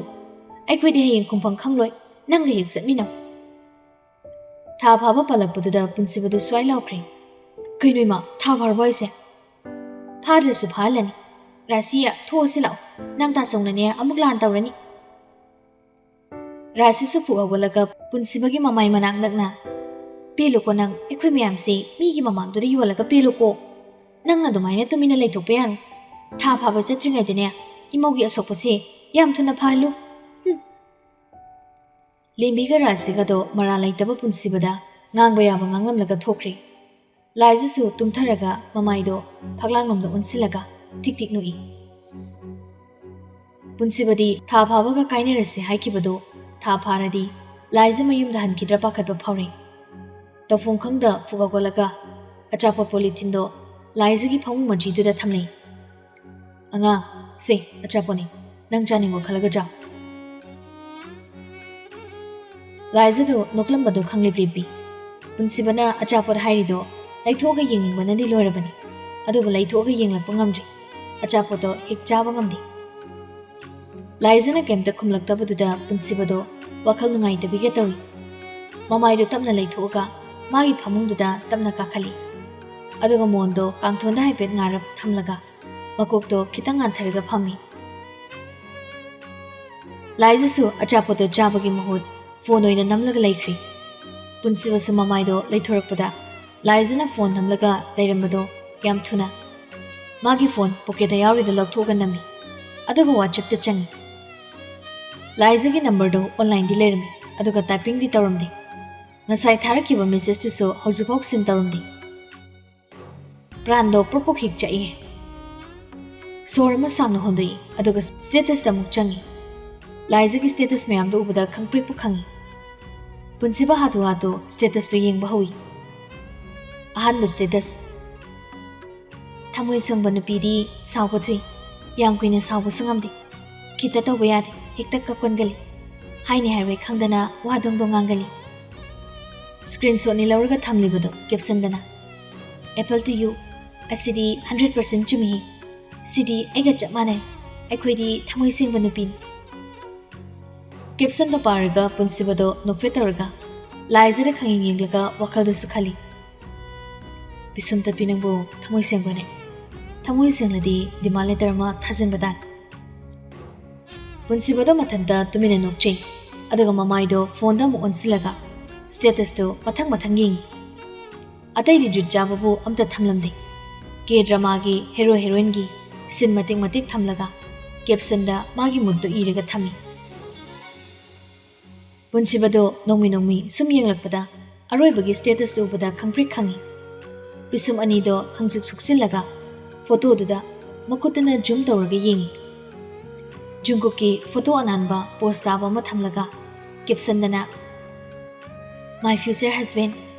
ꯑꯩꯈꯣꯏꯗꯤ ꯍꯌꯦꯡ ꯈꯨꯝꯐꯝ ꯈꯪꯂꯣꯏ, ꯅꯪꯒ ꯍꯦꯛ ꯆꯠꯃꯤꯟꯅꯧ꯫" ꯊꯥ ꯐꯥꯕ ꯄꯜꯂꯛꯄꯗꯨꯗ ꯄꯨꯟꯁꯤꯕꯗꯨ ꯁ꯭ꯋꯥꯏ ꯂꯥꯎꯈ꯭ꯔꯦ꯫ "ꯀꯩꯅꯣ ꯏꯃꯥ, ꯊꯥ ꯐꯥꯔꯕꯣ ꯍꯥꯏꯁꯦ?" "ꯐꯥꯗ꯭ꯔꯁꯨ ꯐꯥꯍꯜꯂꯅꯤ꯫ ꯔꯥꯁꯤ, ꯊꯣꯛꯑꯁꯤ ꯂꯥꯛꯑꯣ, ꯅꯪ ꯇꯥꯆꯧꯅꯅꯦ ꯑꯃꯨꯛ ꯂꯥꯟ ꯇꯧꯔꯅꯤ꯫" ꯔꯥꯁꯤꯁꯨ ꯐꯨꯛ ꯍꯧꯒꯠꯂꯒ ꯄꯨꯟꯁꯤꯕꯒꯤ ꯃꯃꯥꯏ ꯃꯅꯥꯛ ꯅꯛꯅ, "ꯄꯦꯜꯂꯨꯀꯣ ꯅꯪ, ꯑꯩꯈꯣꯏ ꯃꯌꯥꯝꯁꯦ ꯃꯤꯒꯤ ꯃꯃꯥꯡꯗꯨꯗ ꯌꯣꯜꯂꯒ ꯄꯦꯜꯂꯨꯀꯣ꯫ ꯅꯪ ꯑꯗꯨꯃꯥꯏꯅ ꯇꯨꯃꯤꯟꯅ ꯂꯩꯊꯣꯛꯄ ꯌꯥꯔꯣꯏ꯫ ꯊꯥ ꯐꯥꯕ ꯆꯠꯇ꯭ꯔꯤꯉꯩꯗꯅꯦ ꯏꯃꯧꯒꯤ ꯑꯁꯣꯛꯄꯁꯦ ꯌꯥꯝ ꯊꯨꯅ ꯐꯍꯜꯂꯨ꯫" ꯍꯨꯝ꯫ ꯂꯦꯝꯕꯤꯒ ꯔꯥꯁꯤꯒꯗꯣ ꯃꯔꯥꯜ ꯂꯩꯇꯕ ꯄꯨꯟꯁꯤꯕꯗ ꯉꯥꯡꯕ ꯌꯥꯕ ꯉꯥꯡꯂꯝꯂꯒ ꯊꯣꯛꯈ꯭ꯔꯦ꯫ ꯂꯥꯏꯖꯁꯨ ꯇꯨꯝꯊꯔꯒ ꯃꯃꯥꯏꯗꯣ ꯐꯛꯂꯥꯡꯂꯣꯝꯗ ꯑꯣꯟꯁꯤꯜꯂꯒ ꯊꯤꯛ ꯊꯤꯛ ꯅꯣꯛꯏ꯫ ꯄꯨꯟꯁꯤꯕꯗꯤ ꯊꯥ ꯐꯥꯕꯒ ꯀꯥꯏꯅꯔꯁꯦ ꯍꯥꯏꯈꯤꯕꯗꯣ ꯊꯥ ꯐꯥꯔꯗꯤ ꯂꯥꯏꯖ ꯃꯌꯨꯝꯗ ꯍꯟꯈꯤꯗ꯭ꯔꯥ ꯄꯥꯈꯠꯄ ꯐꯥꯎꯔꯦ꯫ ꯇꯧꯐꯝ ꯈꯪꯗ ꯐꯨꯛ ꯍꯧꯒꯠꯂꯒ ꯑꯆꯥꯄꯣꯠ ꯄꯣꯂꯤꯊꯤꯟꯗꯣ ꯂꯥꯏꯖꯒꯤ ꯐꯃꯨꯡ ꯃꯆꯤꯗꯨꯗ ꯊꯝꯂꯦ꯫ "ꯑꯉꯥꯡ, ꯁꯦ, ꯑꯆꯥꯄꯣꯠꯅꯤ, ꯅꯪ ꯆꯥꯅꯤꯡꯕ ꯈꯜꯂꯒ ꯆꯥꯎ꯫" ꯂꯥꯏꯖꯗꯣ ꯅꯣꯛꯂꯝꯕꯗꯣ ꯈꯪꯂꯤꯕ꯭ꯔꯤꯕꯤ꯫ ꯄꯨꯟꯁꯤꯕꯅ ꯑꯆꯥꯄꯣꯠ ꯍꯥꯏꯔꯤꯗꯣ ꯂꯩꯊꯣꯛꯑꯒ ꯌꯦꯡꯅꯤꯡꯕꯅꯗꯤ ꯂꯣꯏꯔꯕꯅꯤ, ꯑꯗꯨꯕꯨ ꯂꯩꯊꯣꯛꯑꯒ ꯌꯦꯡꯂꯛꯄ ꯉꯝꯗ꯭ꯔꯤ꯫ ꯑꯆꯥꯄꯣꯠꯇꯣ ꯍꯦꯛ ꯆꯥꯕ ꯉꯝꯗꯦ꯫ ꯂꯥꯏꯖꯅ ꯀꯩꯝꯇ ꯈꯨꯝꯂꯛꯇꯕꯗꯨꯗ ꯄꯨꯟꯁꯤꯕꯗꯣ ꯋꯥꯈꯜ ꯅꯨꯡꯉꯥꯏꯇꯕꯤꯒ ꯇꯧꯏ꯫ ꯃꯃꯥꯏꯗꯣ ꯇꯞꯅ ꯂꯩꯊꯣꯛꯑꯒ ꯃꯥꯒꯤ ꯐꯃꯨꯡꯗꯨꯗ ꯇꯞꯅ ꯀꯥꯈꯠꯂꯤ꯫ ꯑꯗꯨꯒ ꯃꯣꯟꯗꯣ ꯀꯥꯡꯊꯣꯟꯗ ꯍꯥꯏꯐꯦꯠ ꯉꯥꯔꯞ ꯊꯝꯂꯒ ꯃꯀꯣꯛꯇꯣ ꯈꯤꯇꯪ ꯉꯥꯟꯊꯔꯒ ꯐꯝꯃꯤ꯫ ꯂꯥꯏꯖꯁꯨ ꯑꯆꯥꯄꯣꯠꯇꯣ ꯆꯥꯕꯒꯤ ꯃꯍꯨꯠ ꯐꯣꯟ ꯑꯣꯏꯅ ꯅꯝꯂꯒ ꯂꯩꯈ꯭ꯔꯤ꯫ ꯄꯨꯟꯁꯤꯕꯁꯨ ꯃꯃꯥꯏꯗꯣ ꯂꯩꯊꯣꯔꯛꯄꯗ ꯂꯥꯏꯖꯅ ꯐꯣꯟ ꯅꯝꯂꯒ ꯂꯩꯔꯝꯕꯗꯣ ꯌꯥꯝ ꯊꯨꯅ ꯃꯥꯒꯤ ꯐꯣꯟ ꯄꯣꯀꯦꯠꯇ ꯌꯥꯎꯔꯤꯗꯣ ꯂꯧꯊꯣꯛꯑꯒ ꯅꯝꯃꯤ꯫ ꯑꯗꯨꯒ WhatsAppꯇ ꯆꯪꯉꯤ꯫ ꯂꯥꯏꯖꯒꯤ ꯅꯝꯕꯔꯗꯣ ꯑꯣꯟꯂꯥꯏꯟꯗꯤ ꯂꯩꯔꯝꯃꯤ, ꯑꯗꯨꯒ ꯇꯥꯏꯄꯤꯡꯗꯤ ꯇꯧꯔꯝꯗꯦ꯫ ꯉꯁꯥꯏ ꯊꯥꯔꯛꯈꯤꯕ ꯃꯦꯁꯦꯖꯇꯨꯁꯨ ꯍꯧꯖꯤꯛꯐꯥꯎ ꯁꯤꯟ ꯇꯧꯔꯝꯗꯦ꯫ ꯄ꯭ꯔꯥꯟꯗꯣ ꯄ꯭ꯔꯣꯛ ꯄ꯭ꯔꯣꯛ ꯍꯤꯛ ꯆꯥꯛꯏ꯫ ꯁꯣꯔ ꯑꯃ ꯁꯥꯡꯅ ꯍꯣꯟꯗꯣꯛꯏ, ꯑꯗꯨꯒ ꯁ꯭ꯇꯦꯇꯁꯇ ꯑꯃꯨꯛ ꯆꯪꯉꯤ꯫ ꯂꯥꯏꯖꯒꯤ ꯁ꯭ꯇꯦꯇꯁ ꯃꯌꯥꯝꯗꯣ ꯎꯕꯗ ꯈꯪꯄ꯭ꯔꯦꯛꯄꯨ ꯈꯪꯉꯤ꯫ ꯄꯨꯟꯁꯤꯕ ꯍꯥꯊꯨ ꯍꯥꯊꯨ ꯁ꯭ꯇꯦꯇꯁꯇꯨ ꯌꯦꯡꯕ ꯍꯧꯏ꯫ ꯑꯍꯥꯟꯕ ꯁ꯭ꯇꯦꯇꯁ: "ꯊꯃꯣꯏ ꯁꯦꯡꯕ ꯅꯨꯄꯤꯗꯤ ꯁꯥꯎꯕ ꯊꯨꯏ, ꯌꯥꯝ ꯀꯨꯏꯅ ꯁꯥꯎꯕꯁꯨ ꯉꯝꯗꯦ꯫ ꯈꯤꯇ ꯇꯧꯕ ꯌꯥꯗꯦ, ꯍꯦꯛꯇ ꯀꯞꯀꯟꯒꯜꯂꯤ꯫ ꯍꯥꯏꯅꯤ ꯍꯥꯏꯔꯣꯏ ꯈꯪꯗꯅ ꯋꯥ ꯗꯣꯡ ꯗꯣꯡ ꯉꯥꯡꯒꯜꯂꯤ꯫" ꯁ꯭ꯀ꯭ꯔꯤꯟ ꯁꯣꯠꯅꯤ ꯂꯧꯔꯒ ꯊꯝꯂꯤꯕꯗꯣ ꯀꯦꯞꯁꯟꯗꯅ "Apple to you꯫ ꯑꯁꯤꯗꯤ ꯍꯟꯗ꯭ꯔꯦꯠ ꯄꯥꯔꯁꯦꯟ ꯆꯨꯝꯃꯤꯍꯦ꯫ ꯁꯤꯗꯤ ꯑꯩꯒ ꯆꯞ ꯃꯥꯟꯅꯩ꯫ ꯑꯩꯈꯣꯏꯗꯤ ꯊꯃꯣꯏ ꯁꯦꯡꯕ ꯅꯨꯄꯤꯅꯤ꯫" ꯀꯦꯞꯁꯟꯗꯣ ꯄꯥꯔꯒ ꯄꯨꯟꯁꯤꯕꯗꯣ ꯅꯣꯛꯐꯦꯠ ꯇꯧꯔꯒ ꯂꯥꯏꯖꯗ ꯈꯪꯌꯦꯡ ꯌꯦꯡꯂꯒ ꯋꯥꯈꯜꯗꯁꯨ ꯈꯜꯂꯤ, "ꯄꯤꯁꯨꯝ ꯇꯠꯄꯤ ꯅꯪꯕꯨ ꯊꯃꯣꯏ ꯁꯦꯡꯕ꯭ꯔꯅꯦ? ꯊꯃꯣꯏ ꯁꯦꯡꯂꯗꯤ ꯗꯤꯃꯥꯟ ꯂꯦꯇꯔ ꯑꯃ ꯊꯥꯖꯤꯟꯕ ꯇꯥꯔꯦ꯫" ꯄꯨꯟꯁꯤꯕꯗꯣ ꯃꯊꯟꯇ ꯇꯨꯃꯤꯟꯅ ꯅꯣꯛꯆꯩ, ꯑꯗꯨꯒ ꯃꯃꯥꯏꯗꯣ ꯐꯣꯟꯗ ꯑꯃꯨꯛ ꯑꯣꯟꯁꯤꯜꯂꯒ ꯁ꯭ꯇꯦꯇꯁꯇꯨ ꯃꯊꯪ ꯃꯊꯪ ꯌꯦꯡꯉꯤ꯫ ꯑꯇꯩꯗꯤ ꯖꯨꯠ ꯆꯥꯕꯕꯨ ꯑꯝꯇ ꯊꯝꯂꯝꯗꯦ꯫ ꯀꯦ ꯗ꯭ꯔꯃꯥꯒꯤ ꯍꯦꯔꯣ ꯍꯦꯔꯣꯏꯟꯒꯤ ꯁꯤꯟ ꯃꯇꯦꯛ ꯃꯇꯦꯛ ꯊꯝꯂꯒ ꯀꯦꯞꯁꯟꯗ ꯃꯥꯒꯤ ꯃꯨꯠꯇꯨ ꯏꯔꯒ ꯊꯝꯃꯤ꯫ ꯄꯨꯟꯁꯤꯕꯗꯣ ꯅꯣꯡꯃꯤ ꯅꯣꯡꯃꯤ ꯁꯨꯝ ꯌꯦꯡꯂꯛꯄꯗ ꯑꯔꯣꯏꯕꯒꯤ ꯁ꯭ꯇꯦꯇꯁꯇꯨ ꯎꯕꯗ ꯈꯪꯄ꯭ꯔꯦꯛ ꯈꯪꯉꯤ꯫ ꯄꯤꯁꯨꯝ ꯑꯅꯤꯗꯣ ꯈꯪꯁꯨꯛ ꯁꯨꯛꯆꯤꯜꯂꯒ ꯐꯣꯇꯣꯗꯨꯗ ꯃꯈꯨꯠꯇꯨꯅ ꯖꯨꯝ ꯇꯧꯔꯒ ꯌꯦꯡꯉꯤ꯫ ꯖꯨꯡꯀꯨꯛꯀꯤ ꯐꯣꯇꯣ ꯑꯅꯥꯟꯕ ꯄꯣꯁ ꯇꯥꯕ ꯑꯃ ꯊꯝꯂꯒ ꯀꯦꯞꯁꯟꯗꯅ, "My future husband,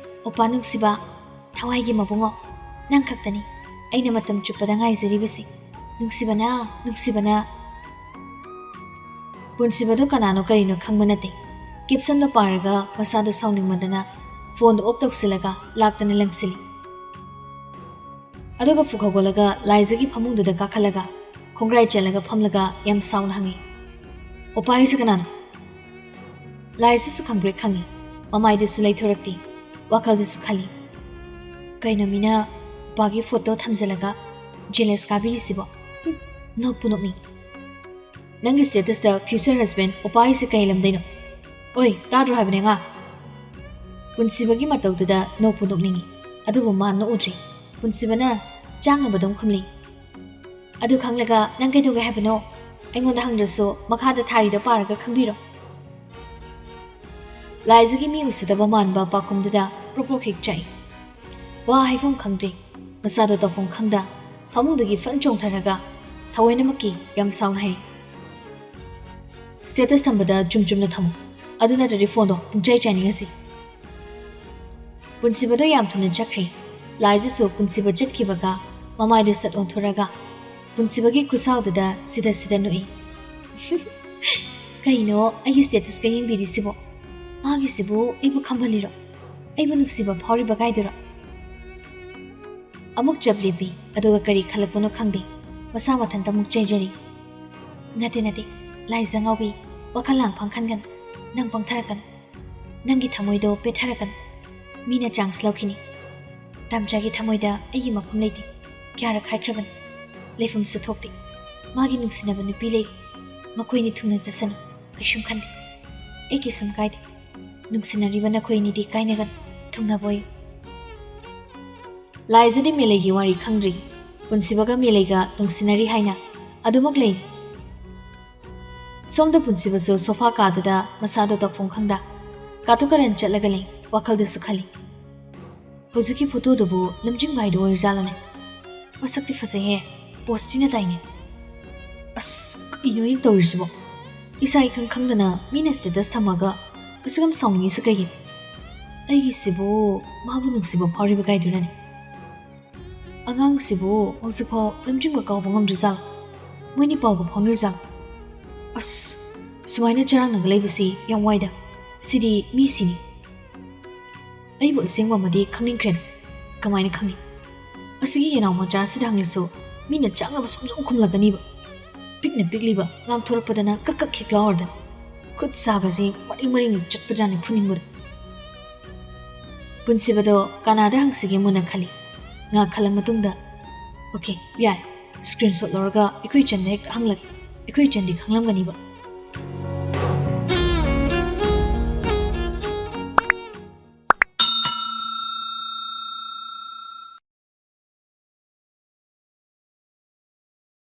ꯑꯣꯄꯥ ꯅꯨꯡꯁꯤꯕ, ꯊꯋꯥꯏꯒꯤ ꯃꯕꯨꯡꯉꯣ, ꯅꯪ ꯈꯛꯇꯅꯤ ꯑꯩꯅ ꯃꯇꯝ ꯆꯨꯞꯄꯗ ꯉꯥꯏꯖꯔꯤꯕꯁꯤ꯫ ꯅꯨꯡꯁꯤꯕꯅ, ꯅꯨꯡꯁꯤꯕꯅ"꯫ ꯄꯨꯟꯁꯤꯕꯗꯣ ꯀꯅꯥꯅꯣ ꯀꯔꯤꯅꯣ ꯈꯪꯕ ꯅꯠꯇꯦ꯫ ꯀꯦꯞꯁꯟꯗꯣ ꯄꯥꯔꯒ ꯃꯁꯥꯗꯣ ꯁꯥꯎꯅꯤꯡꯃꯟꯗꯅ ꯐꯣꯟꯗꯣ ꯑꯣꯐ ꯇꯧꯁꯤꯜꯂꯒ ꯂꯥꯛꯇꯅ ꯂꯪꯁꯤꯜꯂꯤ꯫ ꯑꯗꯨꯒ ꯐꯨꯛ ꯍꯧꯒꯠꯂꯒ ꯂꯥꯏꯖꯒꯤ ꯐꯃꯨꯡꯗꯨꯗ ꯀꯥꯈꯠꯂꯒ ꯈꯣꯡꯒ꯭ꯔꯥꯏ ꯆꯜꯂꯒ ꯐꯝꯂꯒ ꯌꯥꯝ ꯁꯥꯎꯅ ꯍꯪꯉꯤ, "ꯑꯣꯄꯥ ꯍꯥꯏꯁꯦ ꯀꯅꯥꯅꯣ?" ꯂꯥꯏꯖꯁꯨ ꯈꯪꯕ꯭ꯔꯦꯛ ꯈꯪꯉꯤ꯫ ꯃꯃꯥꯏꯗꯨꯁꯨ ꯂꯩꯊꯣꯔꯛꯇꯦ꯫ ꯋꯥꯈꯜꯗꯨꯁꯨ ꯈꯜꯂꯤ, "ꯀꯩꯅꯣ ꯃꯤꯅ ꯑꯣꯄꯥꯒꯤ ꯐꯣꯇꯣ ꯊꯝꯖꯤꯜꯂꯒ ꯖꯦꯂꯁ ꯀꯥꯕꯤꯔꯤꯁꯤꯕꯣ? ꯍꯨꯝ, ꯅꯣꯛꯄꯨ ꯅꯣꯛꯅꯤꯡ꯫ ꯅꯪꯒꯤ ꯁ꯭ꯇꯦꯇꯁꯇ future husband ꯑꯣꯄꯥ ꯍꯥꯏꯁꯦ ꯀꯩ ꯂꯝꯗꯩꯅꯣ? ꯑꯣꯏ, ꯇꯥꯗ꯭ꯔꯣ ꯍꯥꯏꯕꯅꯦ ꯉꯥ?" ꯄꯨꯟꯁꯤꯕꯒꯤ ꯃꯇꯧꯗꯨꯗ ꯅꯣꯛꯄꯨ ꯅꯣꯛꯅꯤꯡꯉꯤ꯫ ꯑꯗꯨꯕꯨ ꯃꯥ ꯅꯣꯛꯎꯗ꯭ꯔꯤ꯫ ꯄꯨꯟꯁꯤꯕꯅ ꯆꯥꯛꯅꯕꯗꯧ ꯈꯨꯝꯂꯤ, "ꯑꯗꯨ ꯈꯪꯂꯒ ꯅꯪ ꯀꯩꯗꯧꯒꯦ ꯍꯥꯏꯕꯅꯣ? ꯑꯩꯉꯣꯟꯗ ꯍꯪꯗ꯭ꯔꯁꯨ ꯃꯈꯥꯗ ꯊꯥꯔꯤꯗꯣ ꯄꯥꯔꯒ ꯈꯪꯕꯤꯔꯣ"꯫ ꯂꯥꯏꯖꯒꯤ ꯃꯤ ꯎꯁꯤꯗꯕ ꯃꯥꯟꯕ ꯄꯥꯎꯈꯨꯝꯗꯨꯗ ꯄ꯭ꯔꯣꯛ ꯄ꯭ꯔꯣꯛ ꯍꯦꯛ ꯆꯥꯛꯏ꯫ ꯋꯥ ꯍꯥꯏꯐꯝ ꯈꯪꯗ꯭ꯔꯦ꯫ ꯃꯁꯥꯗꯣ ꯇꯧꯐꯝ ꯈꯪꯗ ꯐꯃꯨꯡꯗꯒꯤ ꯐꯟ ꯆꯣꯡꯊꯔꯒ ꯊꯑꯣꯏꯅꯃꯛꯀꯤ ꯌꯥꯝ ꯁꯥꯎꯅ ꯍꯥꯏꯔꯤ, "ꯁ꯭ꯇꯦꯇꯁ ꯊꯝꯕꯗ ꯆꯨꯝ ꯆꯨꯝꯅ ꯊꯝꯃꯨ, ꯑꯗꯨ ꯅꯠꯇ꯭ꯔꯗꯤ ꯐꯣꯟꯗꯣ ꯄꯨꯡꯆꯥꯏ ꯆꯥꯏꯅꯤꯡꯉꯁꯤ"꯫ ꯄꯨꯟꯁꯤꯕꯗꯣ ꯌꯥꯝ ꯊꯨꯅ ꯆꯠꯈ꯭ꯔꯦ꯫ ꯂꯥꯏꯖꯁꯨ ꯄꯨꯟꯁꯤꯕ ꯆꯠꯈꯤꯕꯒ ꯃꯃꯥꯏꯗꯨ ꯁꯠ ꯑꯣꯟꯊꯣꯔꯒ ꯄꯨꯟꯁꯤꯕꯒꯤ ꯈꯨꯁꯥꯎꯗꯨꯗ ꯁꯤꯗ ꯁꯤꯗ ꯅꯣꯛꯏ꯫ "ꯀꯩꯅꯣ ꯑꯩꯒꯤ ꯁ꯭ꯇꯦꯇꯁꯀ ꯌꯦꯡꯕꯤꯔꯤꯁꯤꯕꯣ? ꯃꯥꯒꯤꯁꯤꯕꯨ ꯑꯩꯕꯨ ꯈꯝꯕꯜꯂꯤꯔꯣ? ꯑꯩꯕꯨ ꯅꯨꯡꯁꯤꯕ ꯐꯥꯎꯔꯤꯕ ꯀꯥꯏꯗꯨꯔꯣ?" ꯑꯃꯨꯛ ꯆꯞ ꯂꯦꯞꯄꯤ, ꯑꯗꯨꯒ ꯀꯔꯤ ꯈꯜꯂꯛꯄꯅꯣ ꯈꯪꯗꯦ, ꯃꯁꯥ ꯃꯊꯟꯇ ꯑꯃꯨꯛ ꯆꯩꯖꯔꯤ꯫ "ꯅꯠꯇꯦ, ꯅꯠꯇꯦ, ꯂꯥꯏꯖ ꯉꯥꯎꯕꯤ, ꯋꯥꯈꯜ ꯂꯥꯡꯐꯥꯡ ꯈꯟꯒꯅꯨ, ꯅꯪ ꯄꯪꯊꯔꯛꯀꯅꯨ꯫ ꯅꯪꯒꯤ ꯊꯃꯣꯏꯗꯣ ꯄꯦꯠꯊꯔꯛꯀꯅꯨ꯫ ꯃꯤꯅ ꯆꯥꯟꯁ ꯂꯧꯈꯤꯅꯤ꯫ ꯇꯥꯝꯆꯥꯒꯤ ꯊꯃꯣꯏꯗ ꯑꯩꯒꯤ ꯃꯐꯝ ꯂꯩꯇꯦ꯫ ꯀꯌꯥꯔꯛ ꯍꯥꯏꯈ꯭ꯔꯕꯅꯤ꯫ ꯂꯩꯐꯝꯁꯨ ꯊꯣꯛꯇꯦ꯫ ꯃꯥꯒꯤ ꯅꯨꯡꯁꯤꯅꯕ ꯅꯨꯄꯤ ꯂꯩꯔꯤ꯫ ꯃꯈꯣꯏꯅꯤ ꯊꯨꯡꯅꯖꯁꯅꯨ꯫ ꯀꯩꯁꯨꯝ ꯈꯟꯗꯦ꯫ ꯑꯩ ꯀꯩꯁꯨꯝ ꯀꯥꯏꯗꯦ꯫ ꯅꯨꯡꯁꯤꯅꯔꯤꯕ ꯅꯈꯣꯏ ꯑꯅꯤꯗꯤ ꯀꯥꯏꯅꯒꯅꯨ꯫ ꯊꯨꯡꯅꯕ ꯑꯣꯏꯌꯨ"꯫ ꯂꯥꯏꯖꯗꯤ ꯃꯦꯂꯩꯒꯤ ꯋꯥꯔꯤ ꯈꯪꯗ꯭ꯔꯤ꯫ ꯄꯨꯟꯁꯤꯕꯒ ꯃꯦꯂꯩꯒ ꯅꯨꯡꯁꯤꯅꯔꯤ ꯍꯥꯏꯅ ꯑꯗꯨꯃꯛ ꯂꯩꯔꯤ꯫ ꯁꯣꯝꯗ ꯄꯨꯟꯁꯤꯕꯁꯨ ꯁꯣꯐꯥ ꯀꯥꯗꯨꯗ ꯃꯁꯥꯗꯣ ꯇꯧꯐꯝ ꯈꯪꯗ ꯀꯥꯇꯨ ꯀꯥꯔꯟ ꯆꯠꯂꯒ ꯂꯩ꯫ ꯋꯥꯈꯜꯗꯁꯨ ꯈꯜꯂꯤ, ꯍꯧꯖꯤꯛꯀꯤ ꯐꯣꯇꯣꯗꯨꯕꯨ ꯂꯝꯖꯤꯡꯕ ꯍꯥꯏꯗꯣ ꯑꯣꯏꯔꯖꯥꯠꯂꯅꯦ? ꯃꯁꯛꯇꯤ ꯐꯖꯩꯍꯦ, ꯄꯣꯁ ꯊꯤꯅ ꯇꯥꯏꯅꯦ꯫ ꯑꯁ, ꯀꯩꯅꯣ ꯑꯩꯅ ꯇꯧꯔꯤꯁꯤꯕꯣ? ꯏꯁꯥ ꯏꯈꯪ ꯈꯪꯗꯅ ꯃꯤꯅ ꯁ꯭ꯇꯦꯇꯁ ꯊꯝꯃꯒ ꯑꯁꯨꯛ ꯌꯥꯝ ꯁꯥꯎꯅꯤꯡꯉꯤꯁꯤ ꯀꯩꯒꯤꯅꯣ? ꯑꯩꯒꯤꯁꯤꯕꯨ ꯃꯥꯕꯨ ꯅꯨꯡꯁꯤꯕ ꯐꯥꯎꯔꯤꯕ ꯀꯥꯏꯗꯨꯅꯅꯦ? ꯑꯉꯥꯡꯁꯤꯕꯨ ꯍꯧꯖꯤꯛꯐꯥꯎ ꯂꯝꯖꯤꯡꯕ ꯀꯥꯎꯕ ꯉꯝꯗ꯭ꯔꯖꯥꯠꯂꯣ? ꯃꯣꯏꯅꯤ ꯄꯥꯎꯒ ꯐꯥꯎꯅꯔꯤꯖꯥꯠꯂꯣ? ꯑꯁ, ꯁꯨꯃꯥꯏꯅ ꯆꯔꯥꯡꯅꯒ ꯂꯩꯕꯁꯤ ꯌꯥꯝ ꯋꯥꯏꯗ꯫ ꯁꯤꯗꯤ ꯃꯤꯁꯤꯅꯤ꯫ ꯑꯩꯕꯨ ꯑꯁꯦꯡꯕ ꯑꯃꯗꯤ ꯈꯪꯅꯤꯡꯈ꯭ꯔꯦꯗ꯫ ꯀꯃꯥꯏꯅ ꯈꯪꯅꯤ? ꯑꯁꯤꯒꯤ ꯌꯦꯅꯥꯎ ꯃꯆꯥꯁꯤꯗ ꯍꯪꯂꯁꯨ ꯃꯤꯅ ꯆꯥꯛꯅꯕ ꯁꯨꯝ ꯁꯨꯝ ꯈꯨꯝꯂꯛꯀꯅꯤꯕ꯫ ꯄꯤꯛꯅ ꯄꯤꯛꯂꯤꯕ ꯉꯥꯡꯊꯣꯔꯛꯄꯗꯅ ꯀꯛ ꯀꯛ ꯈꯤꯛ ꯂꯥꯎꯔꯗꯅ꯫ ꯈꯨꯠ ꯁꯥꯒꯁꯤ ꯃꯔꯤꯡ ꯃꯔꯤꯡ ꯆꯠꯄꯖꯥꯠꯅꯤ ꯐꯨꯅꯤꯡꯕꯗ꯫ ꯄꯨꯟꯁꯤꯕꯗꯣ ꯀꯅꯥꯗ ꯍꯪꯁꯤꯒꯦ ꯃꯨꯟꯅ ꯈꯜꯂꯤ꯫ ꯉꯥꯏꯍꯥꯛ ꯈꯜꯂ ꯃꯇꯨꯡꯗ, "ꯑꯣꯀꯦ, ꯌꯥꯔꯦ꯫ ꯁ꯭ꯀ꯭ꯔꯤꯟ ꯁꯣꯠ ꯂꯧꯔꯒ ꯑꯩꯈꯣꯏ ꯏꯆꯟꯗ ꯍꯦꯛꯇ ꯍꯪꯂꯒꯦ꯫ ꯑꯩꯈꯣꯏ ꯏꯆꯟꯗꯤ ꯈꯪꯂꯝꯒꯅꯤꯕ꯫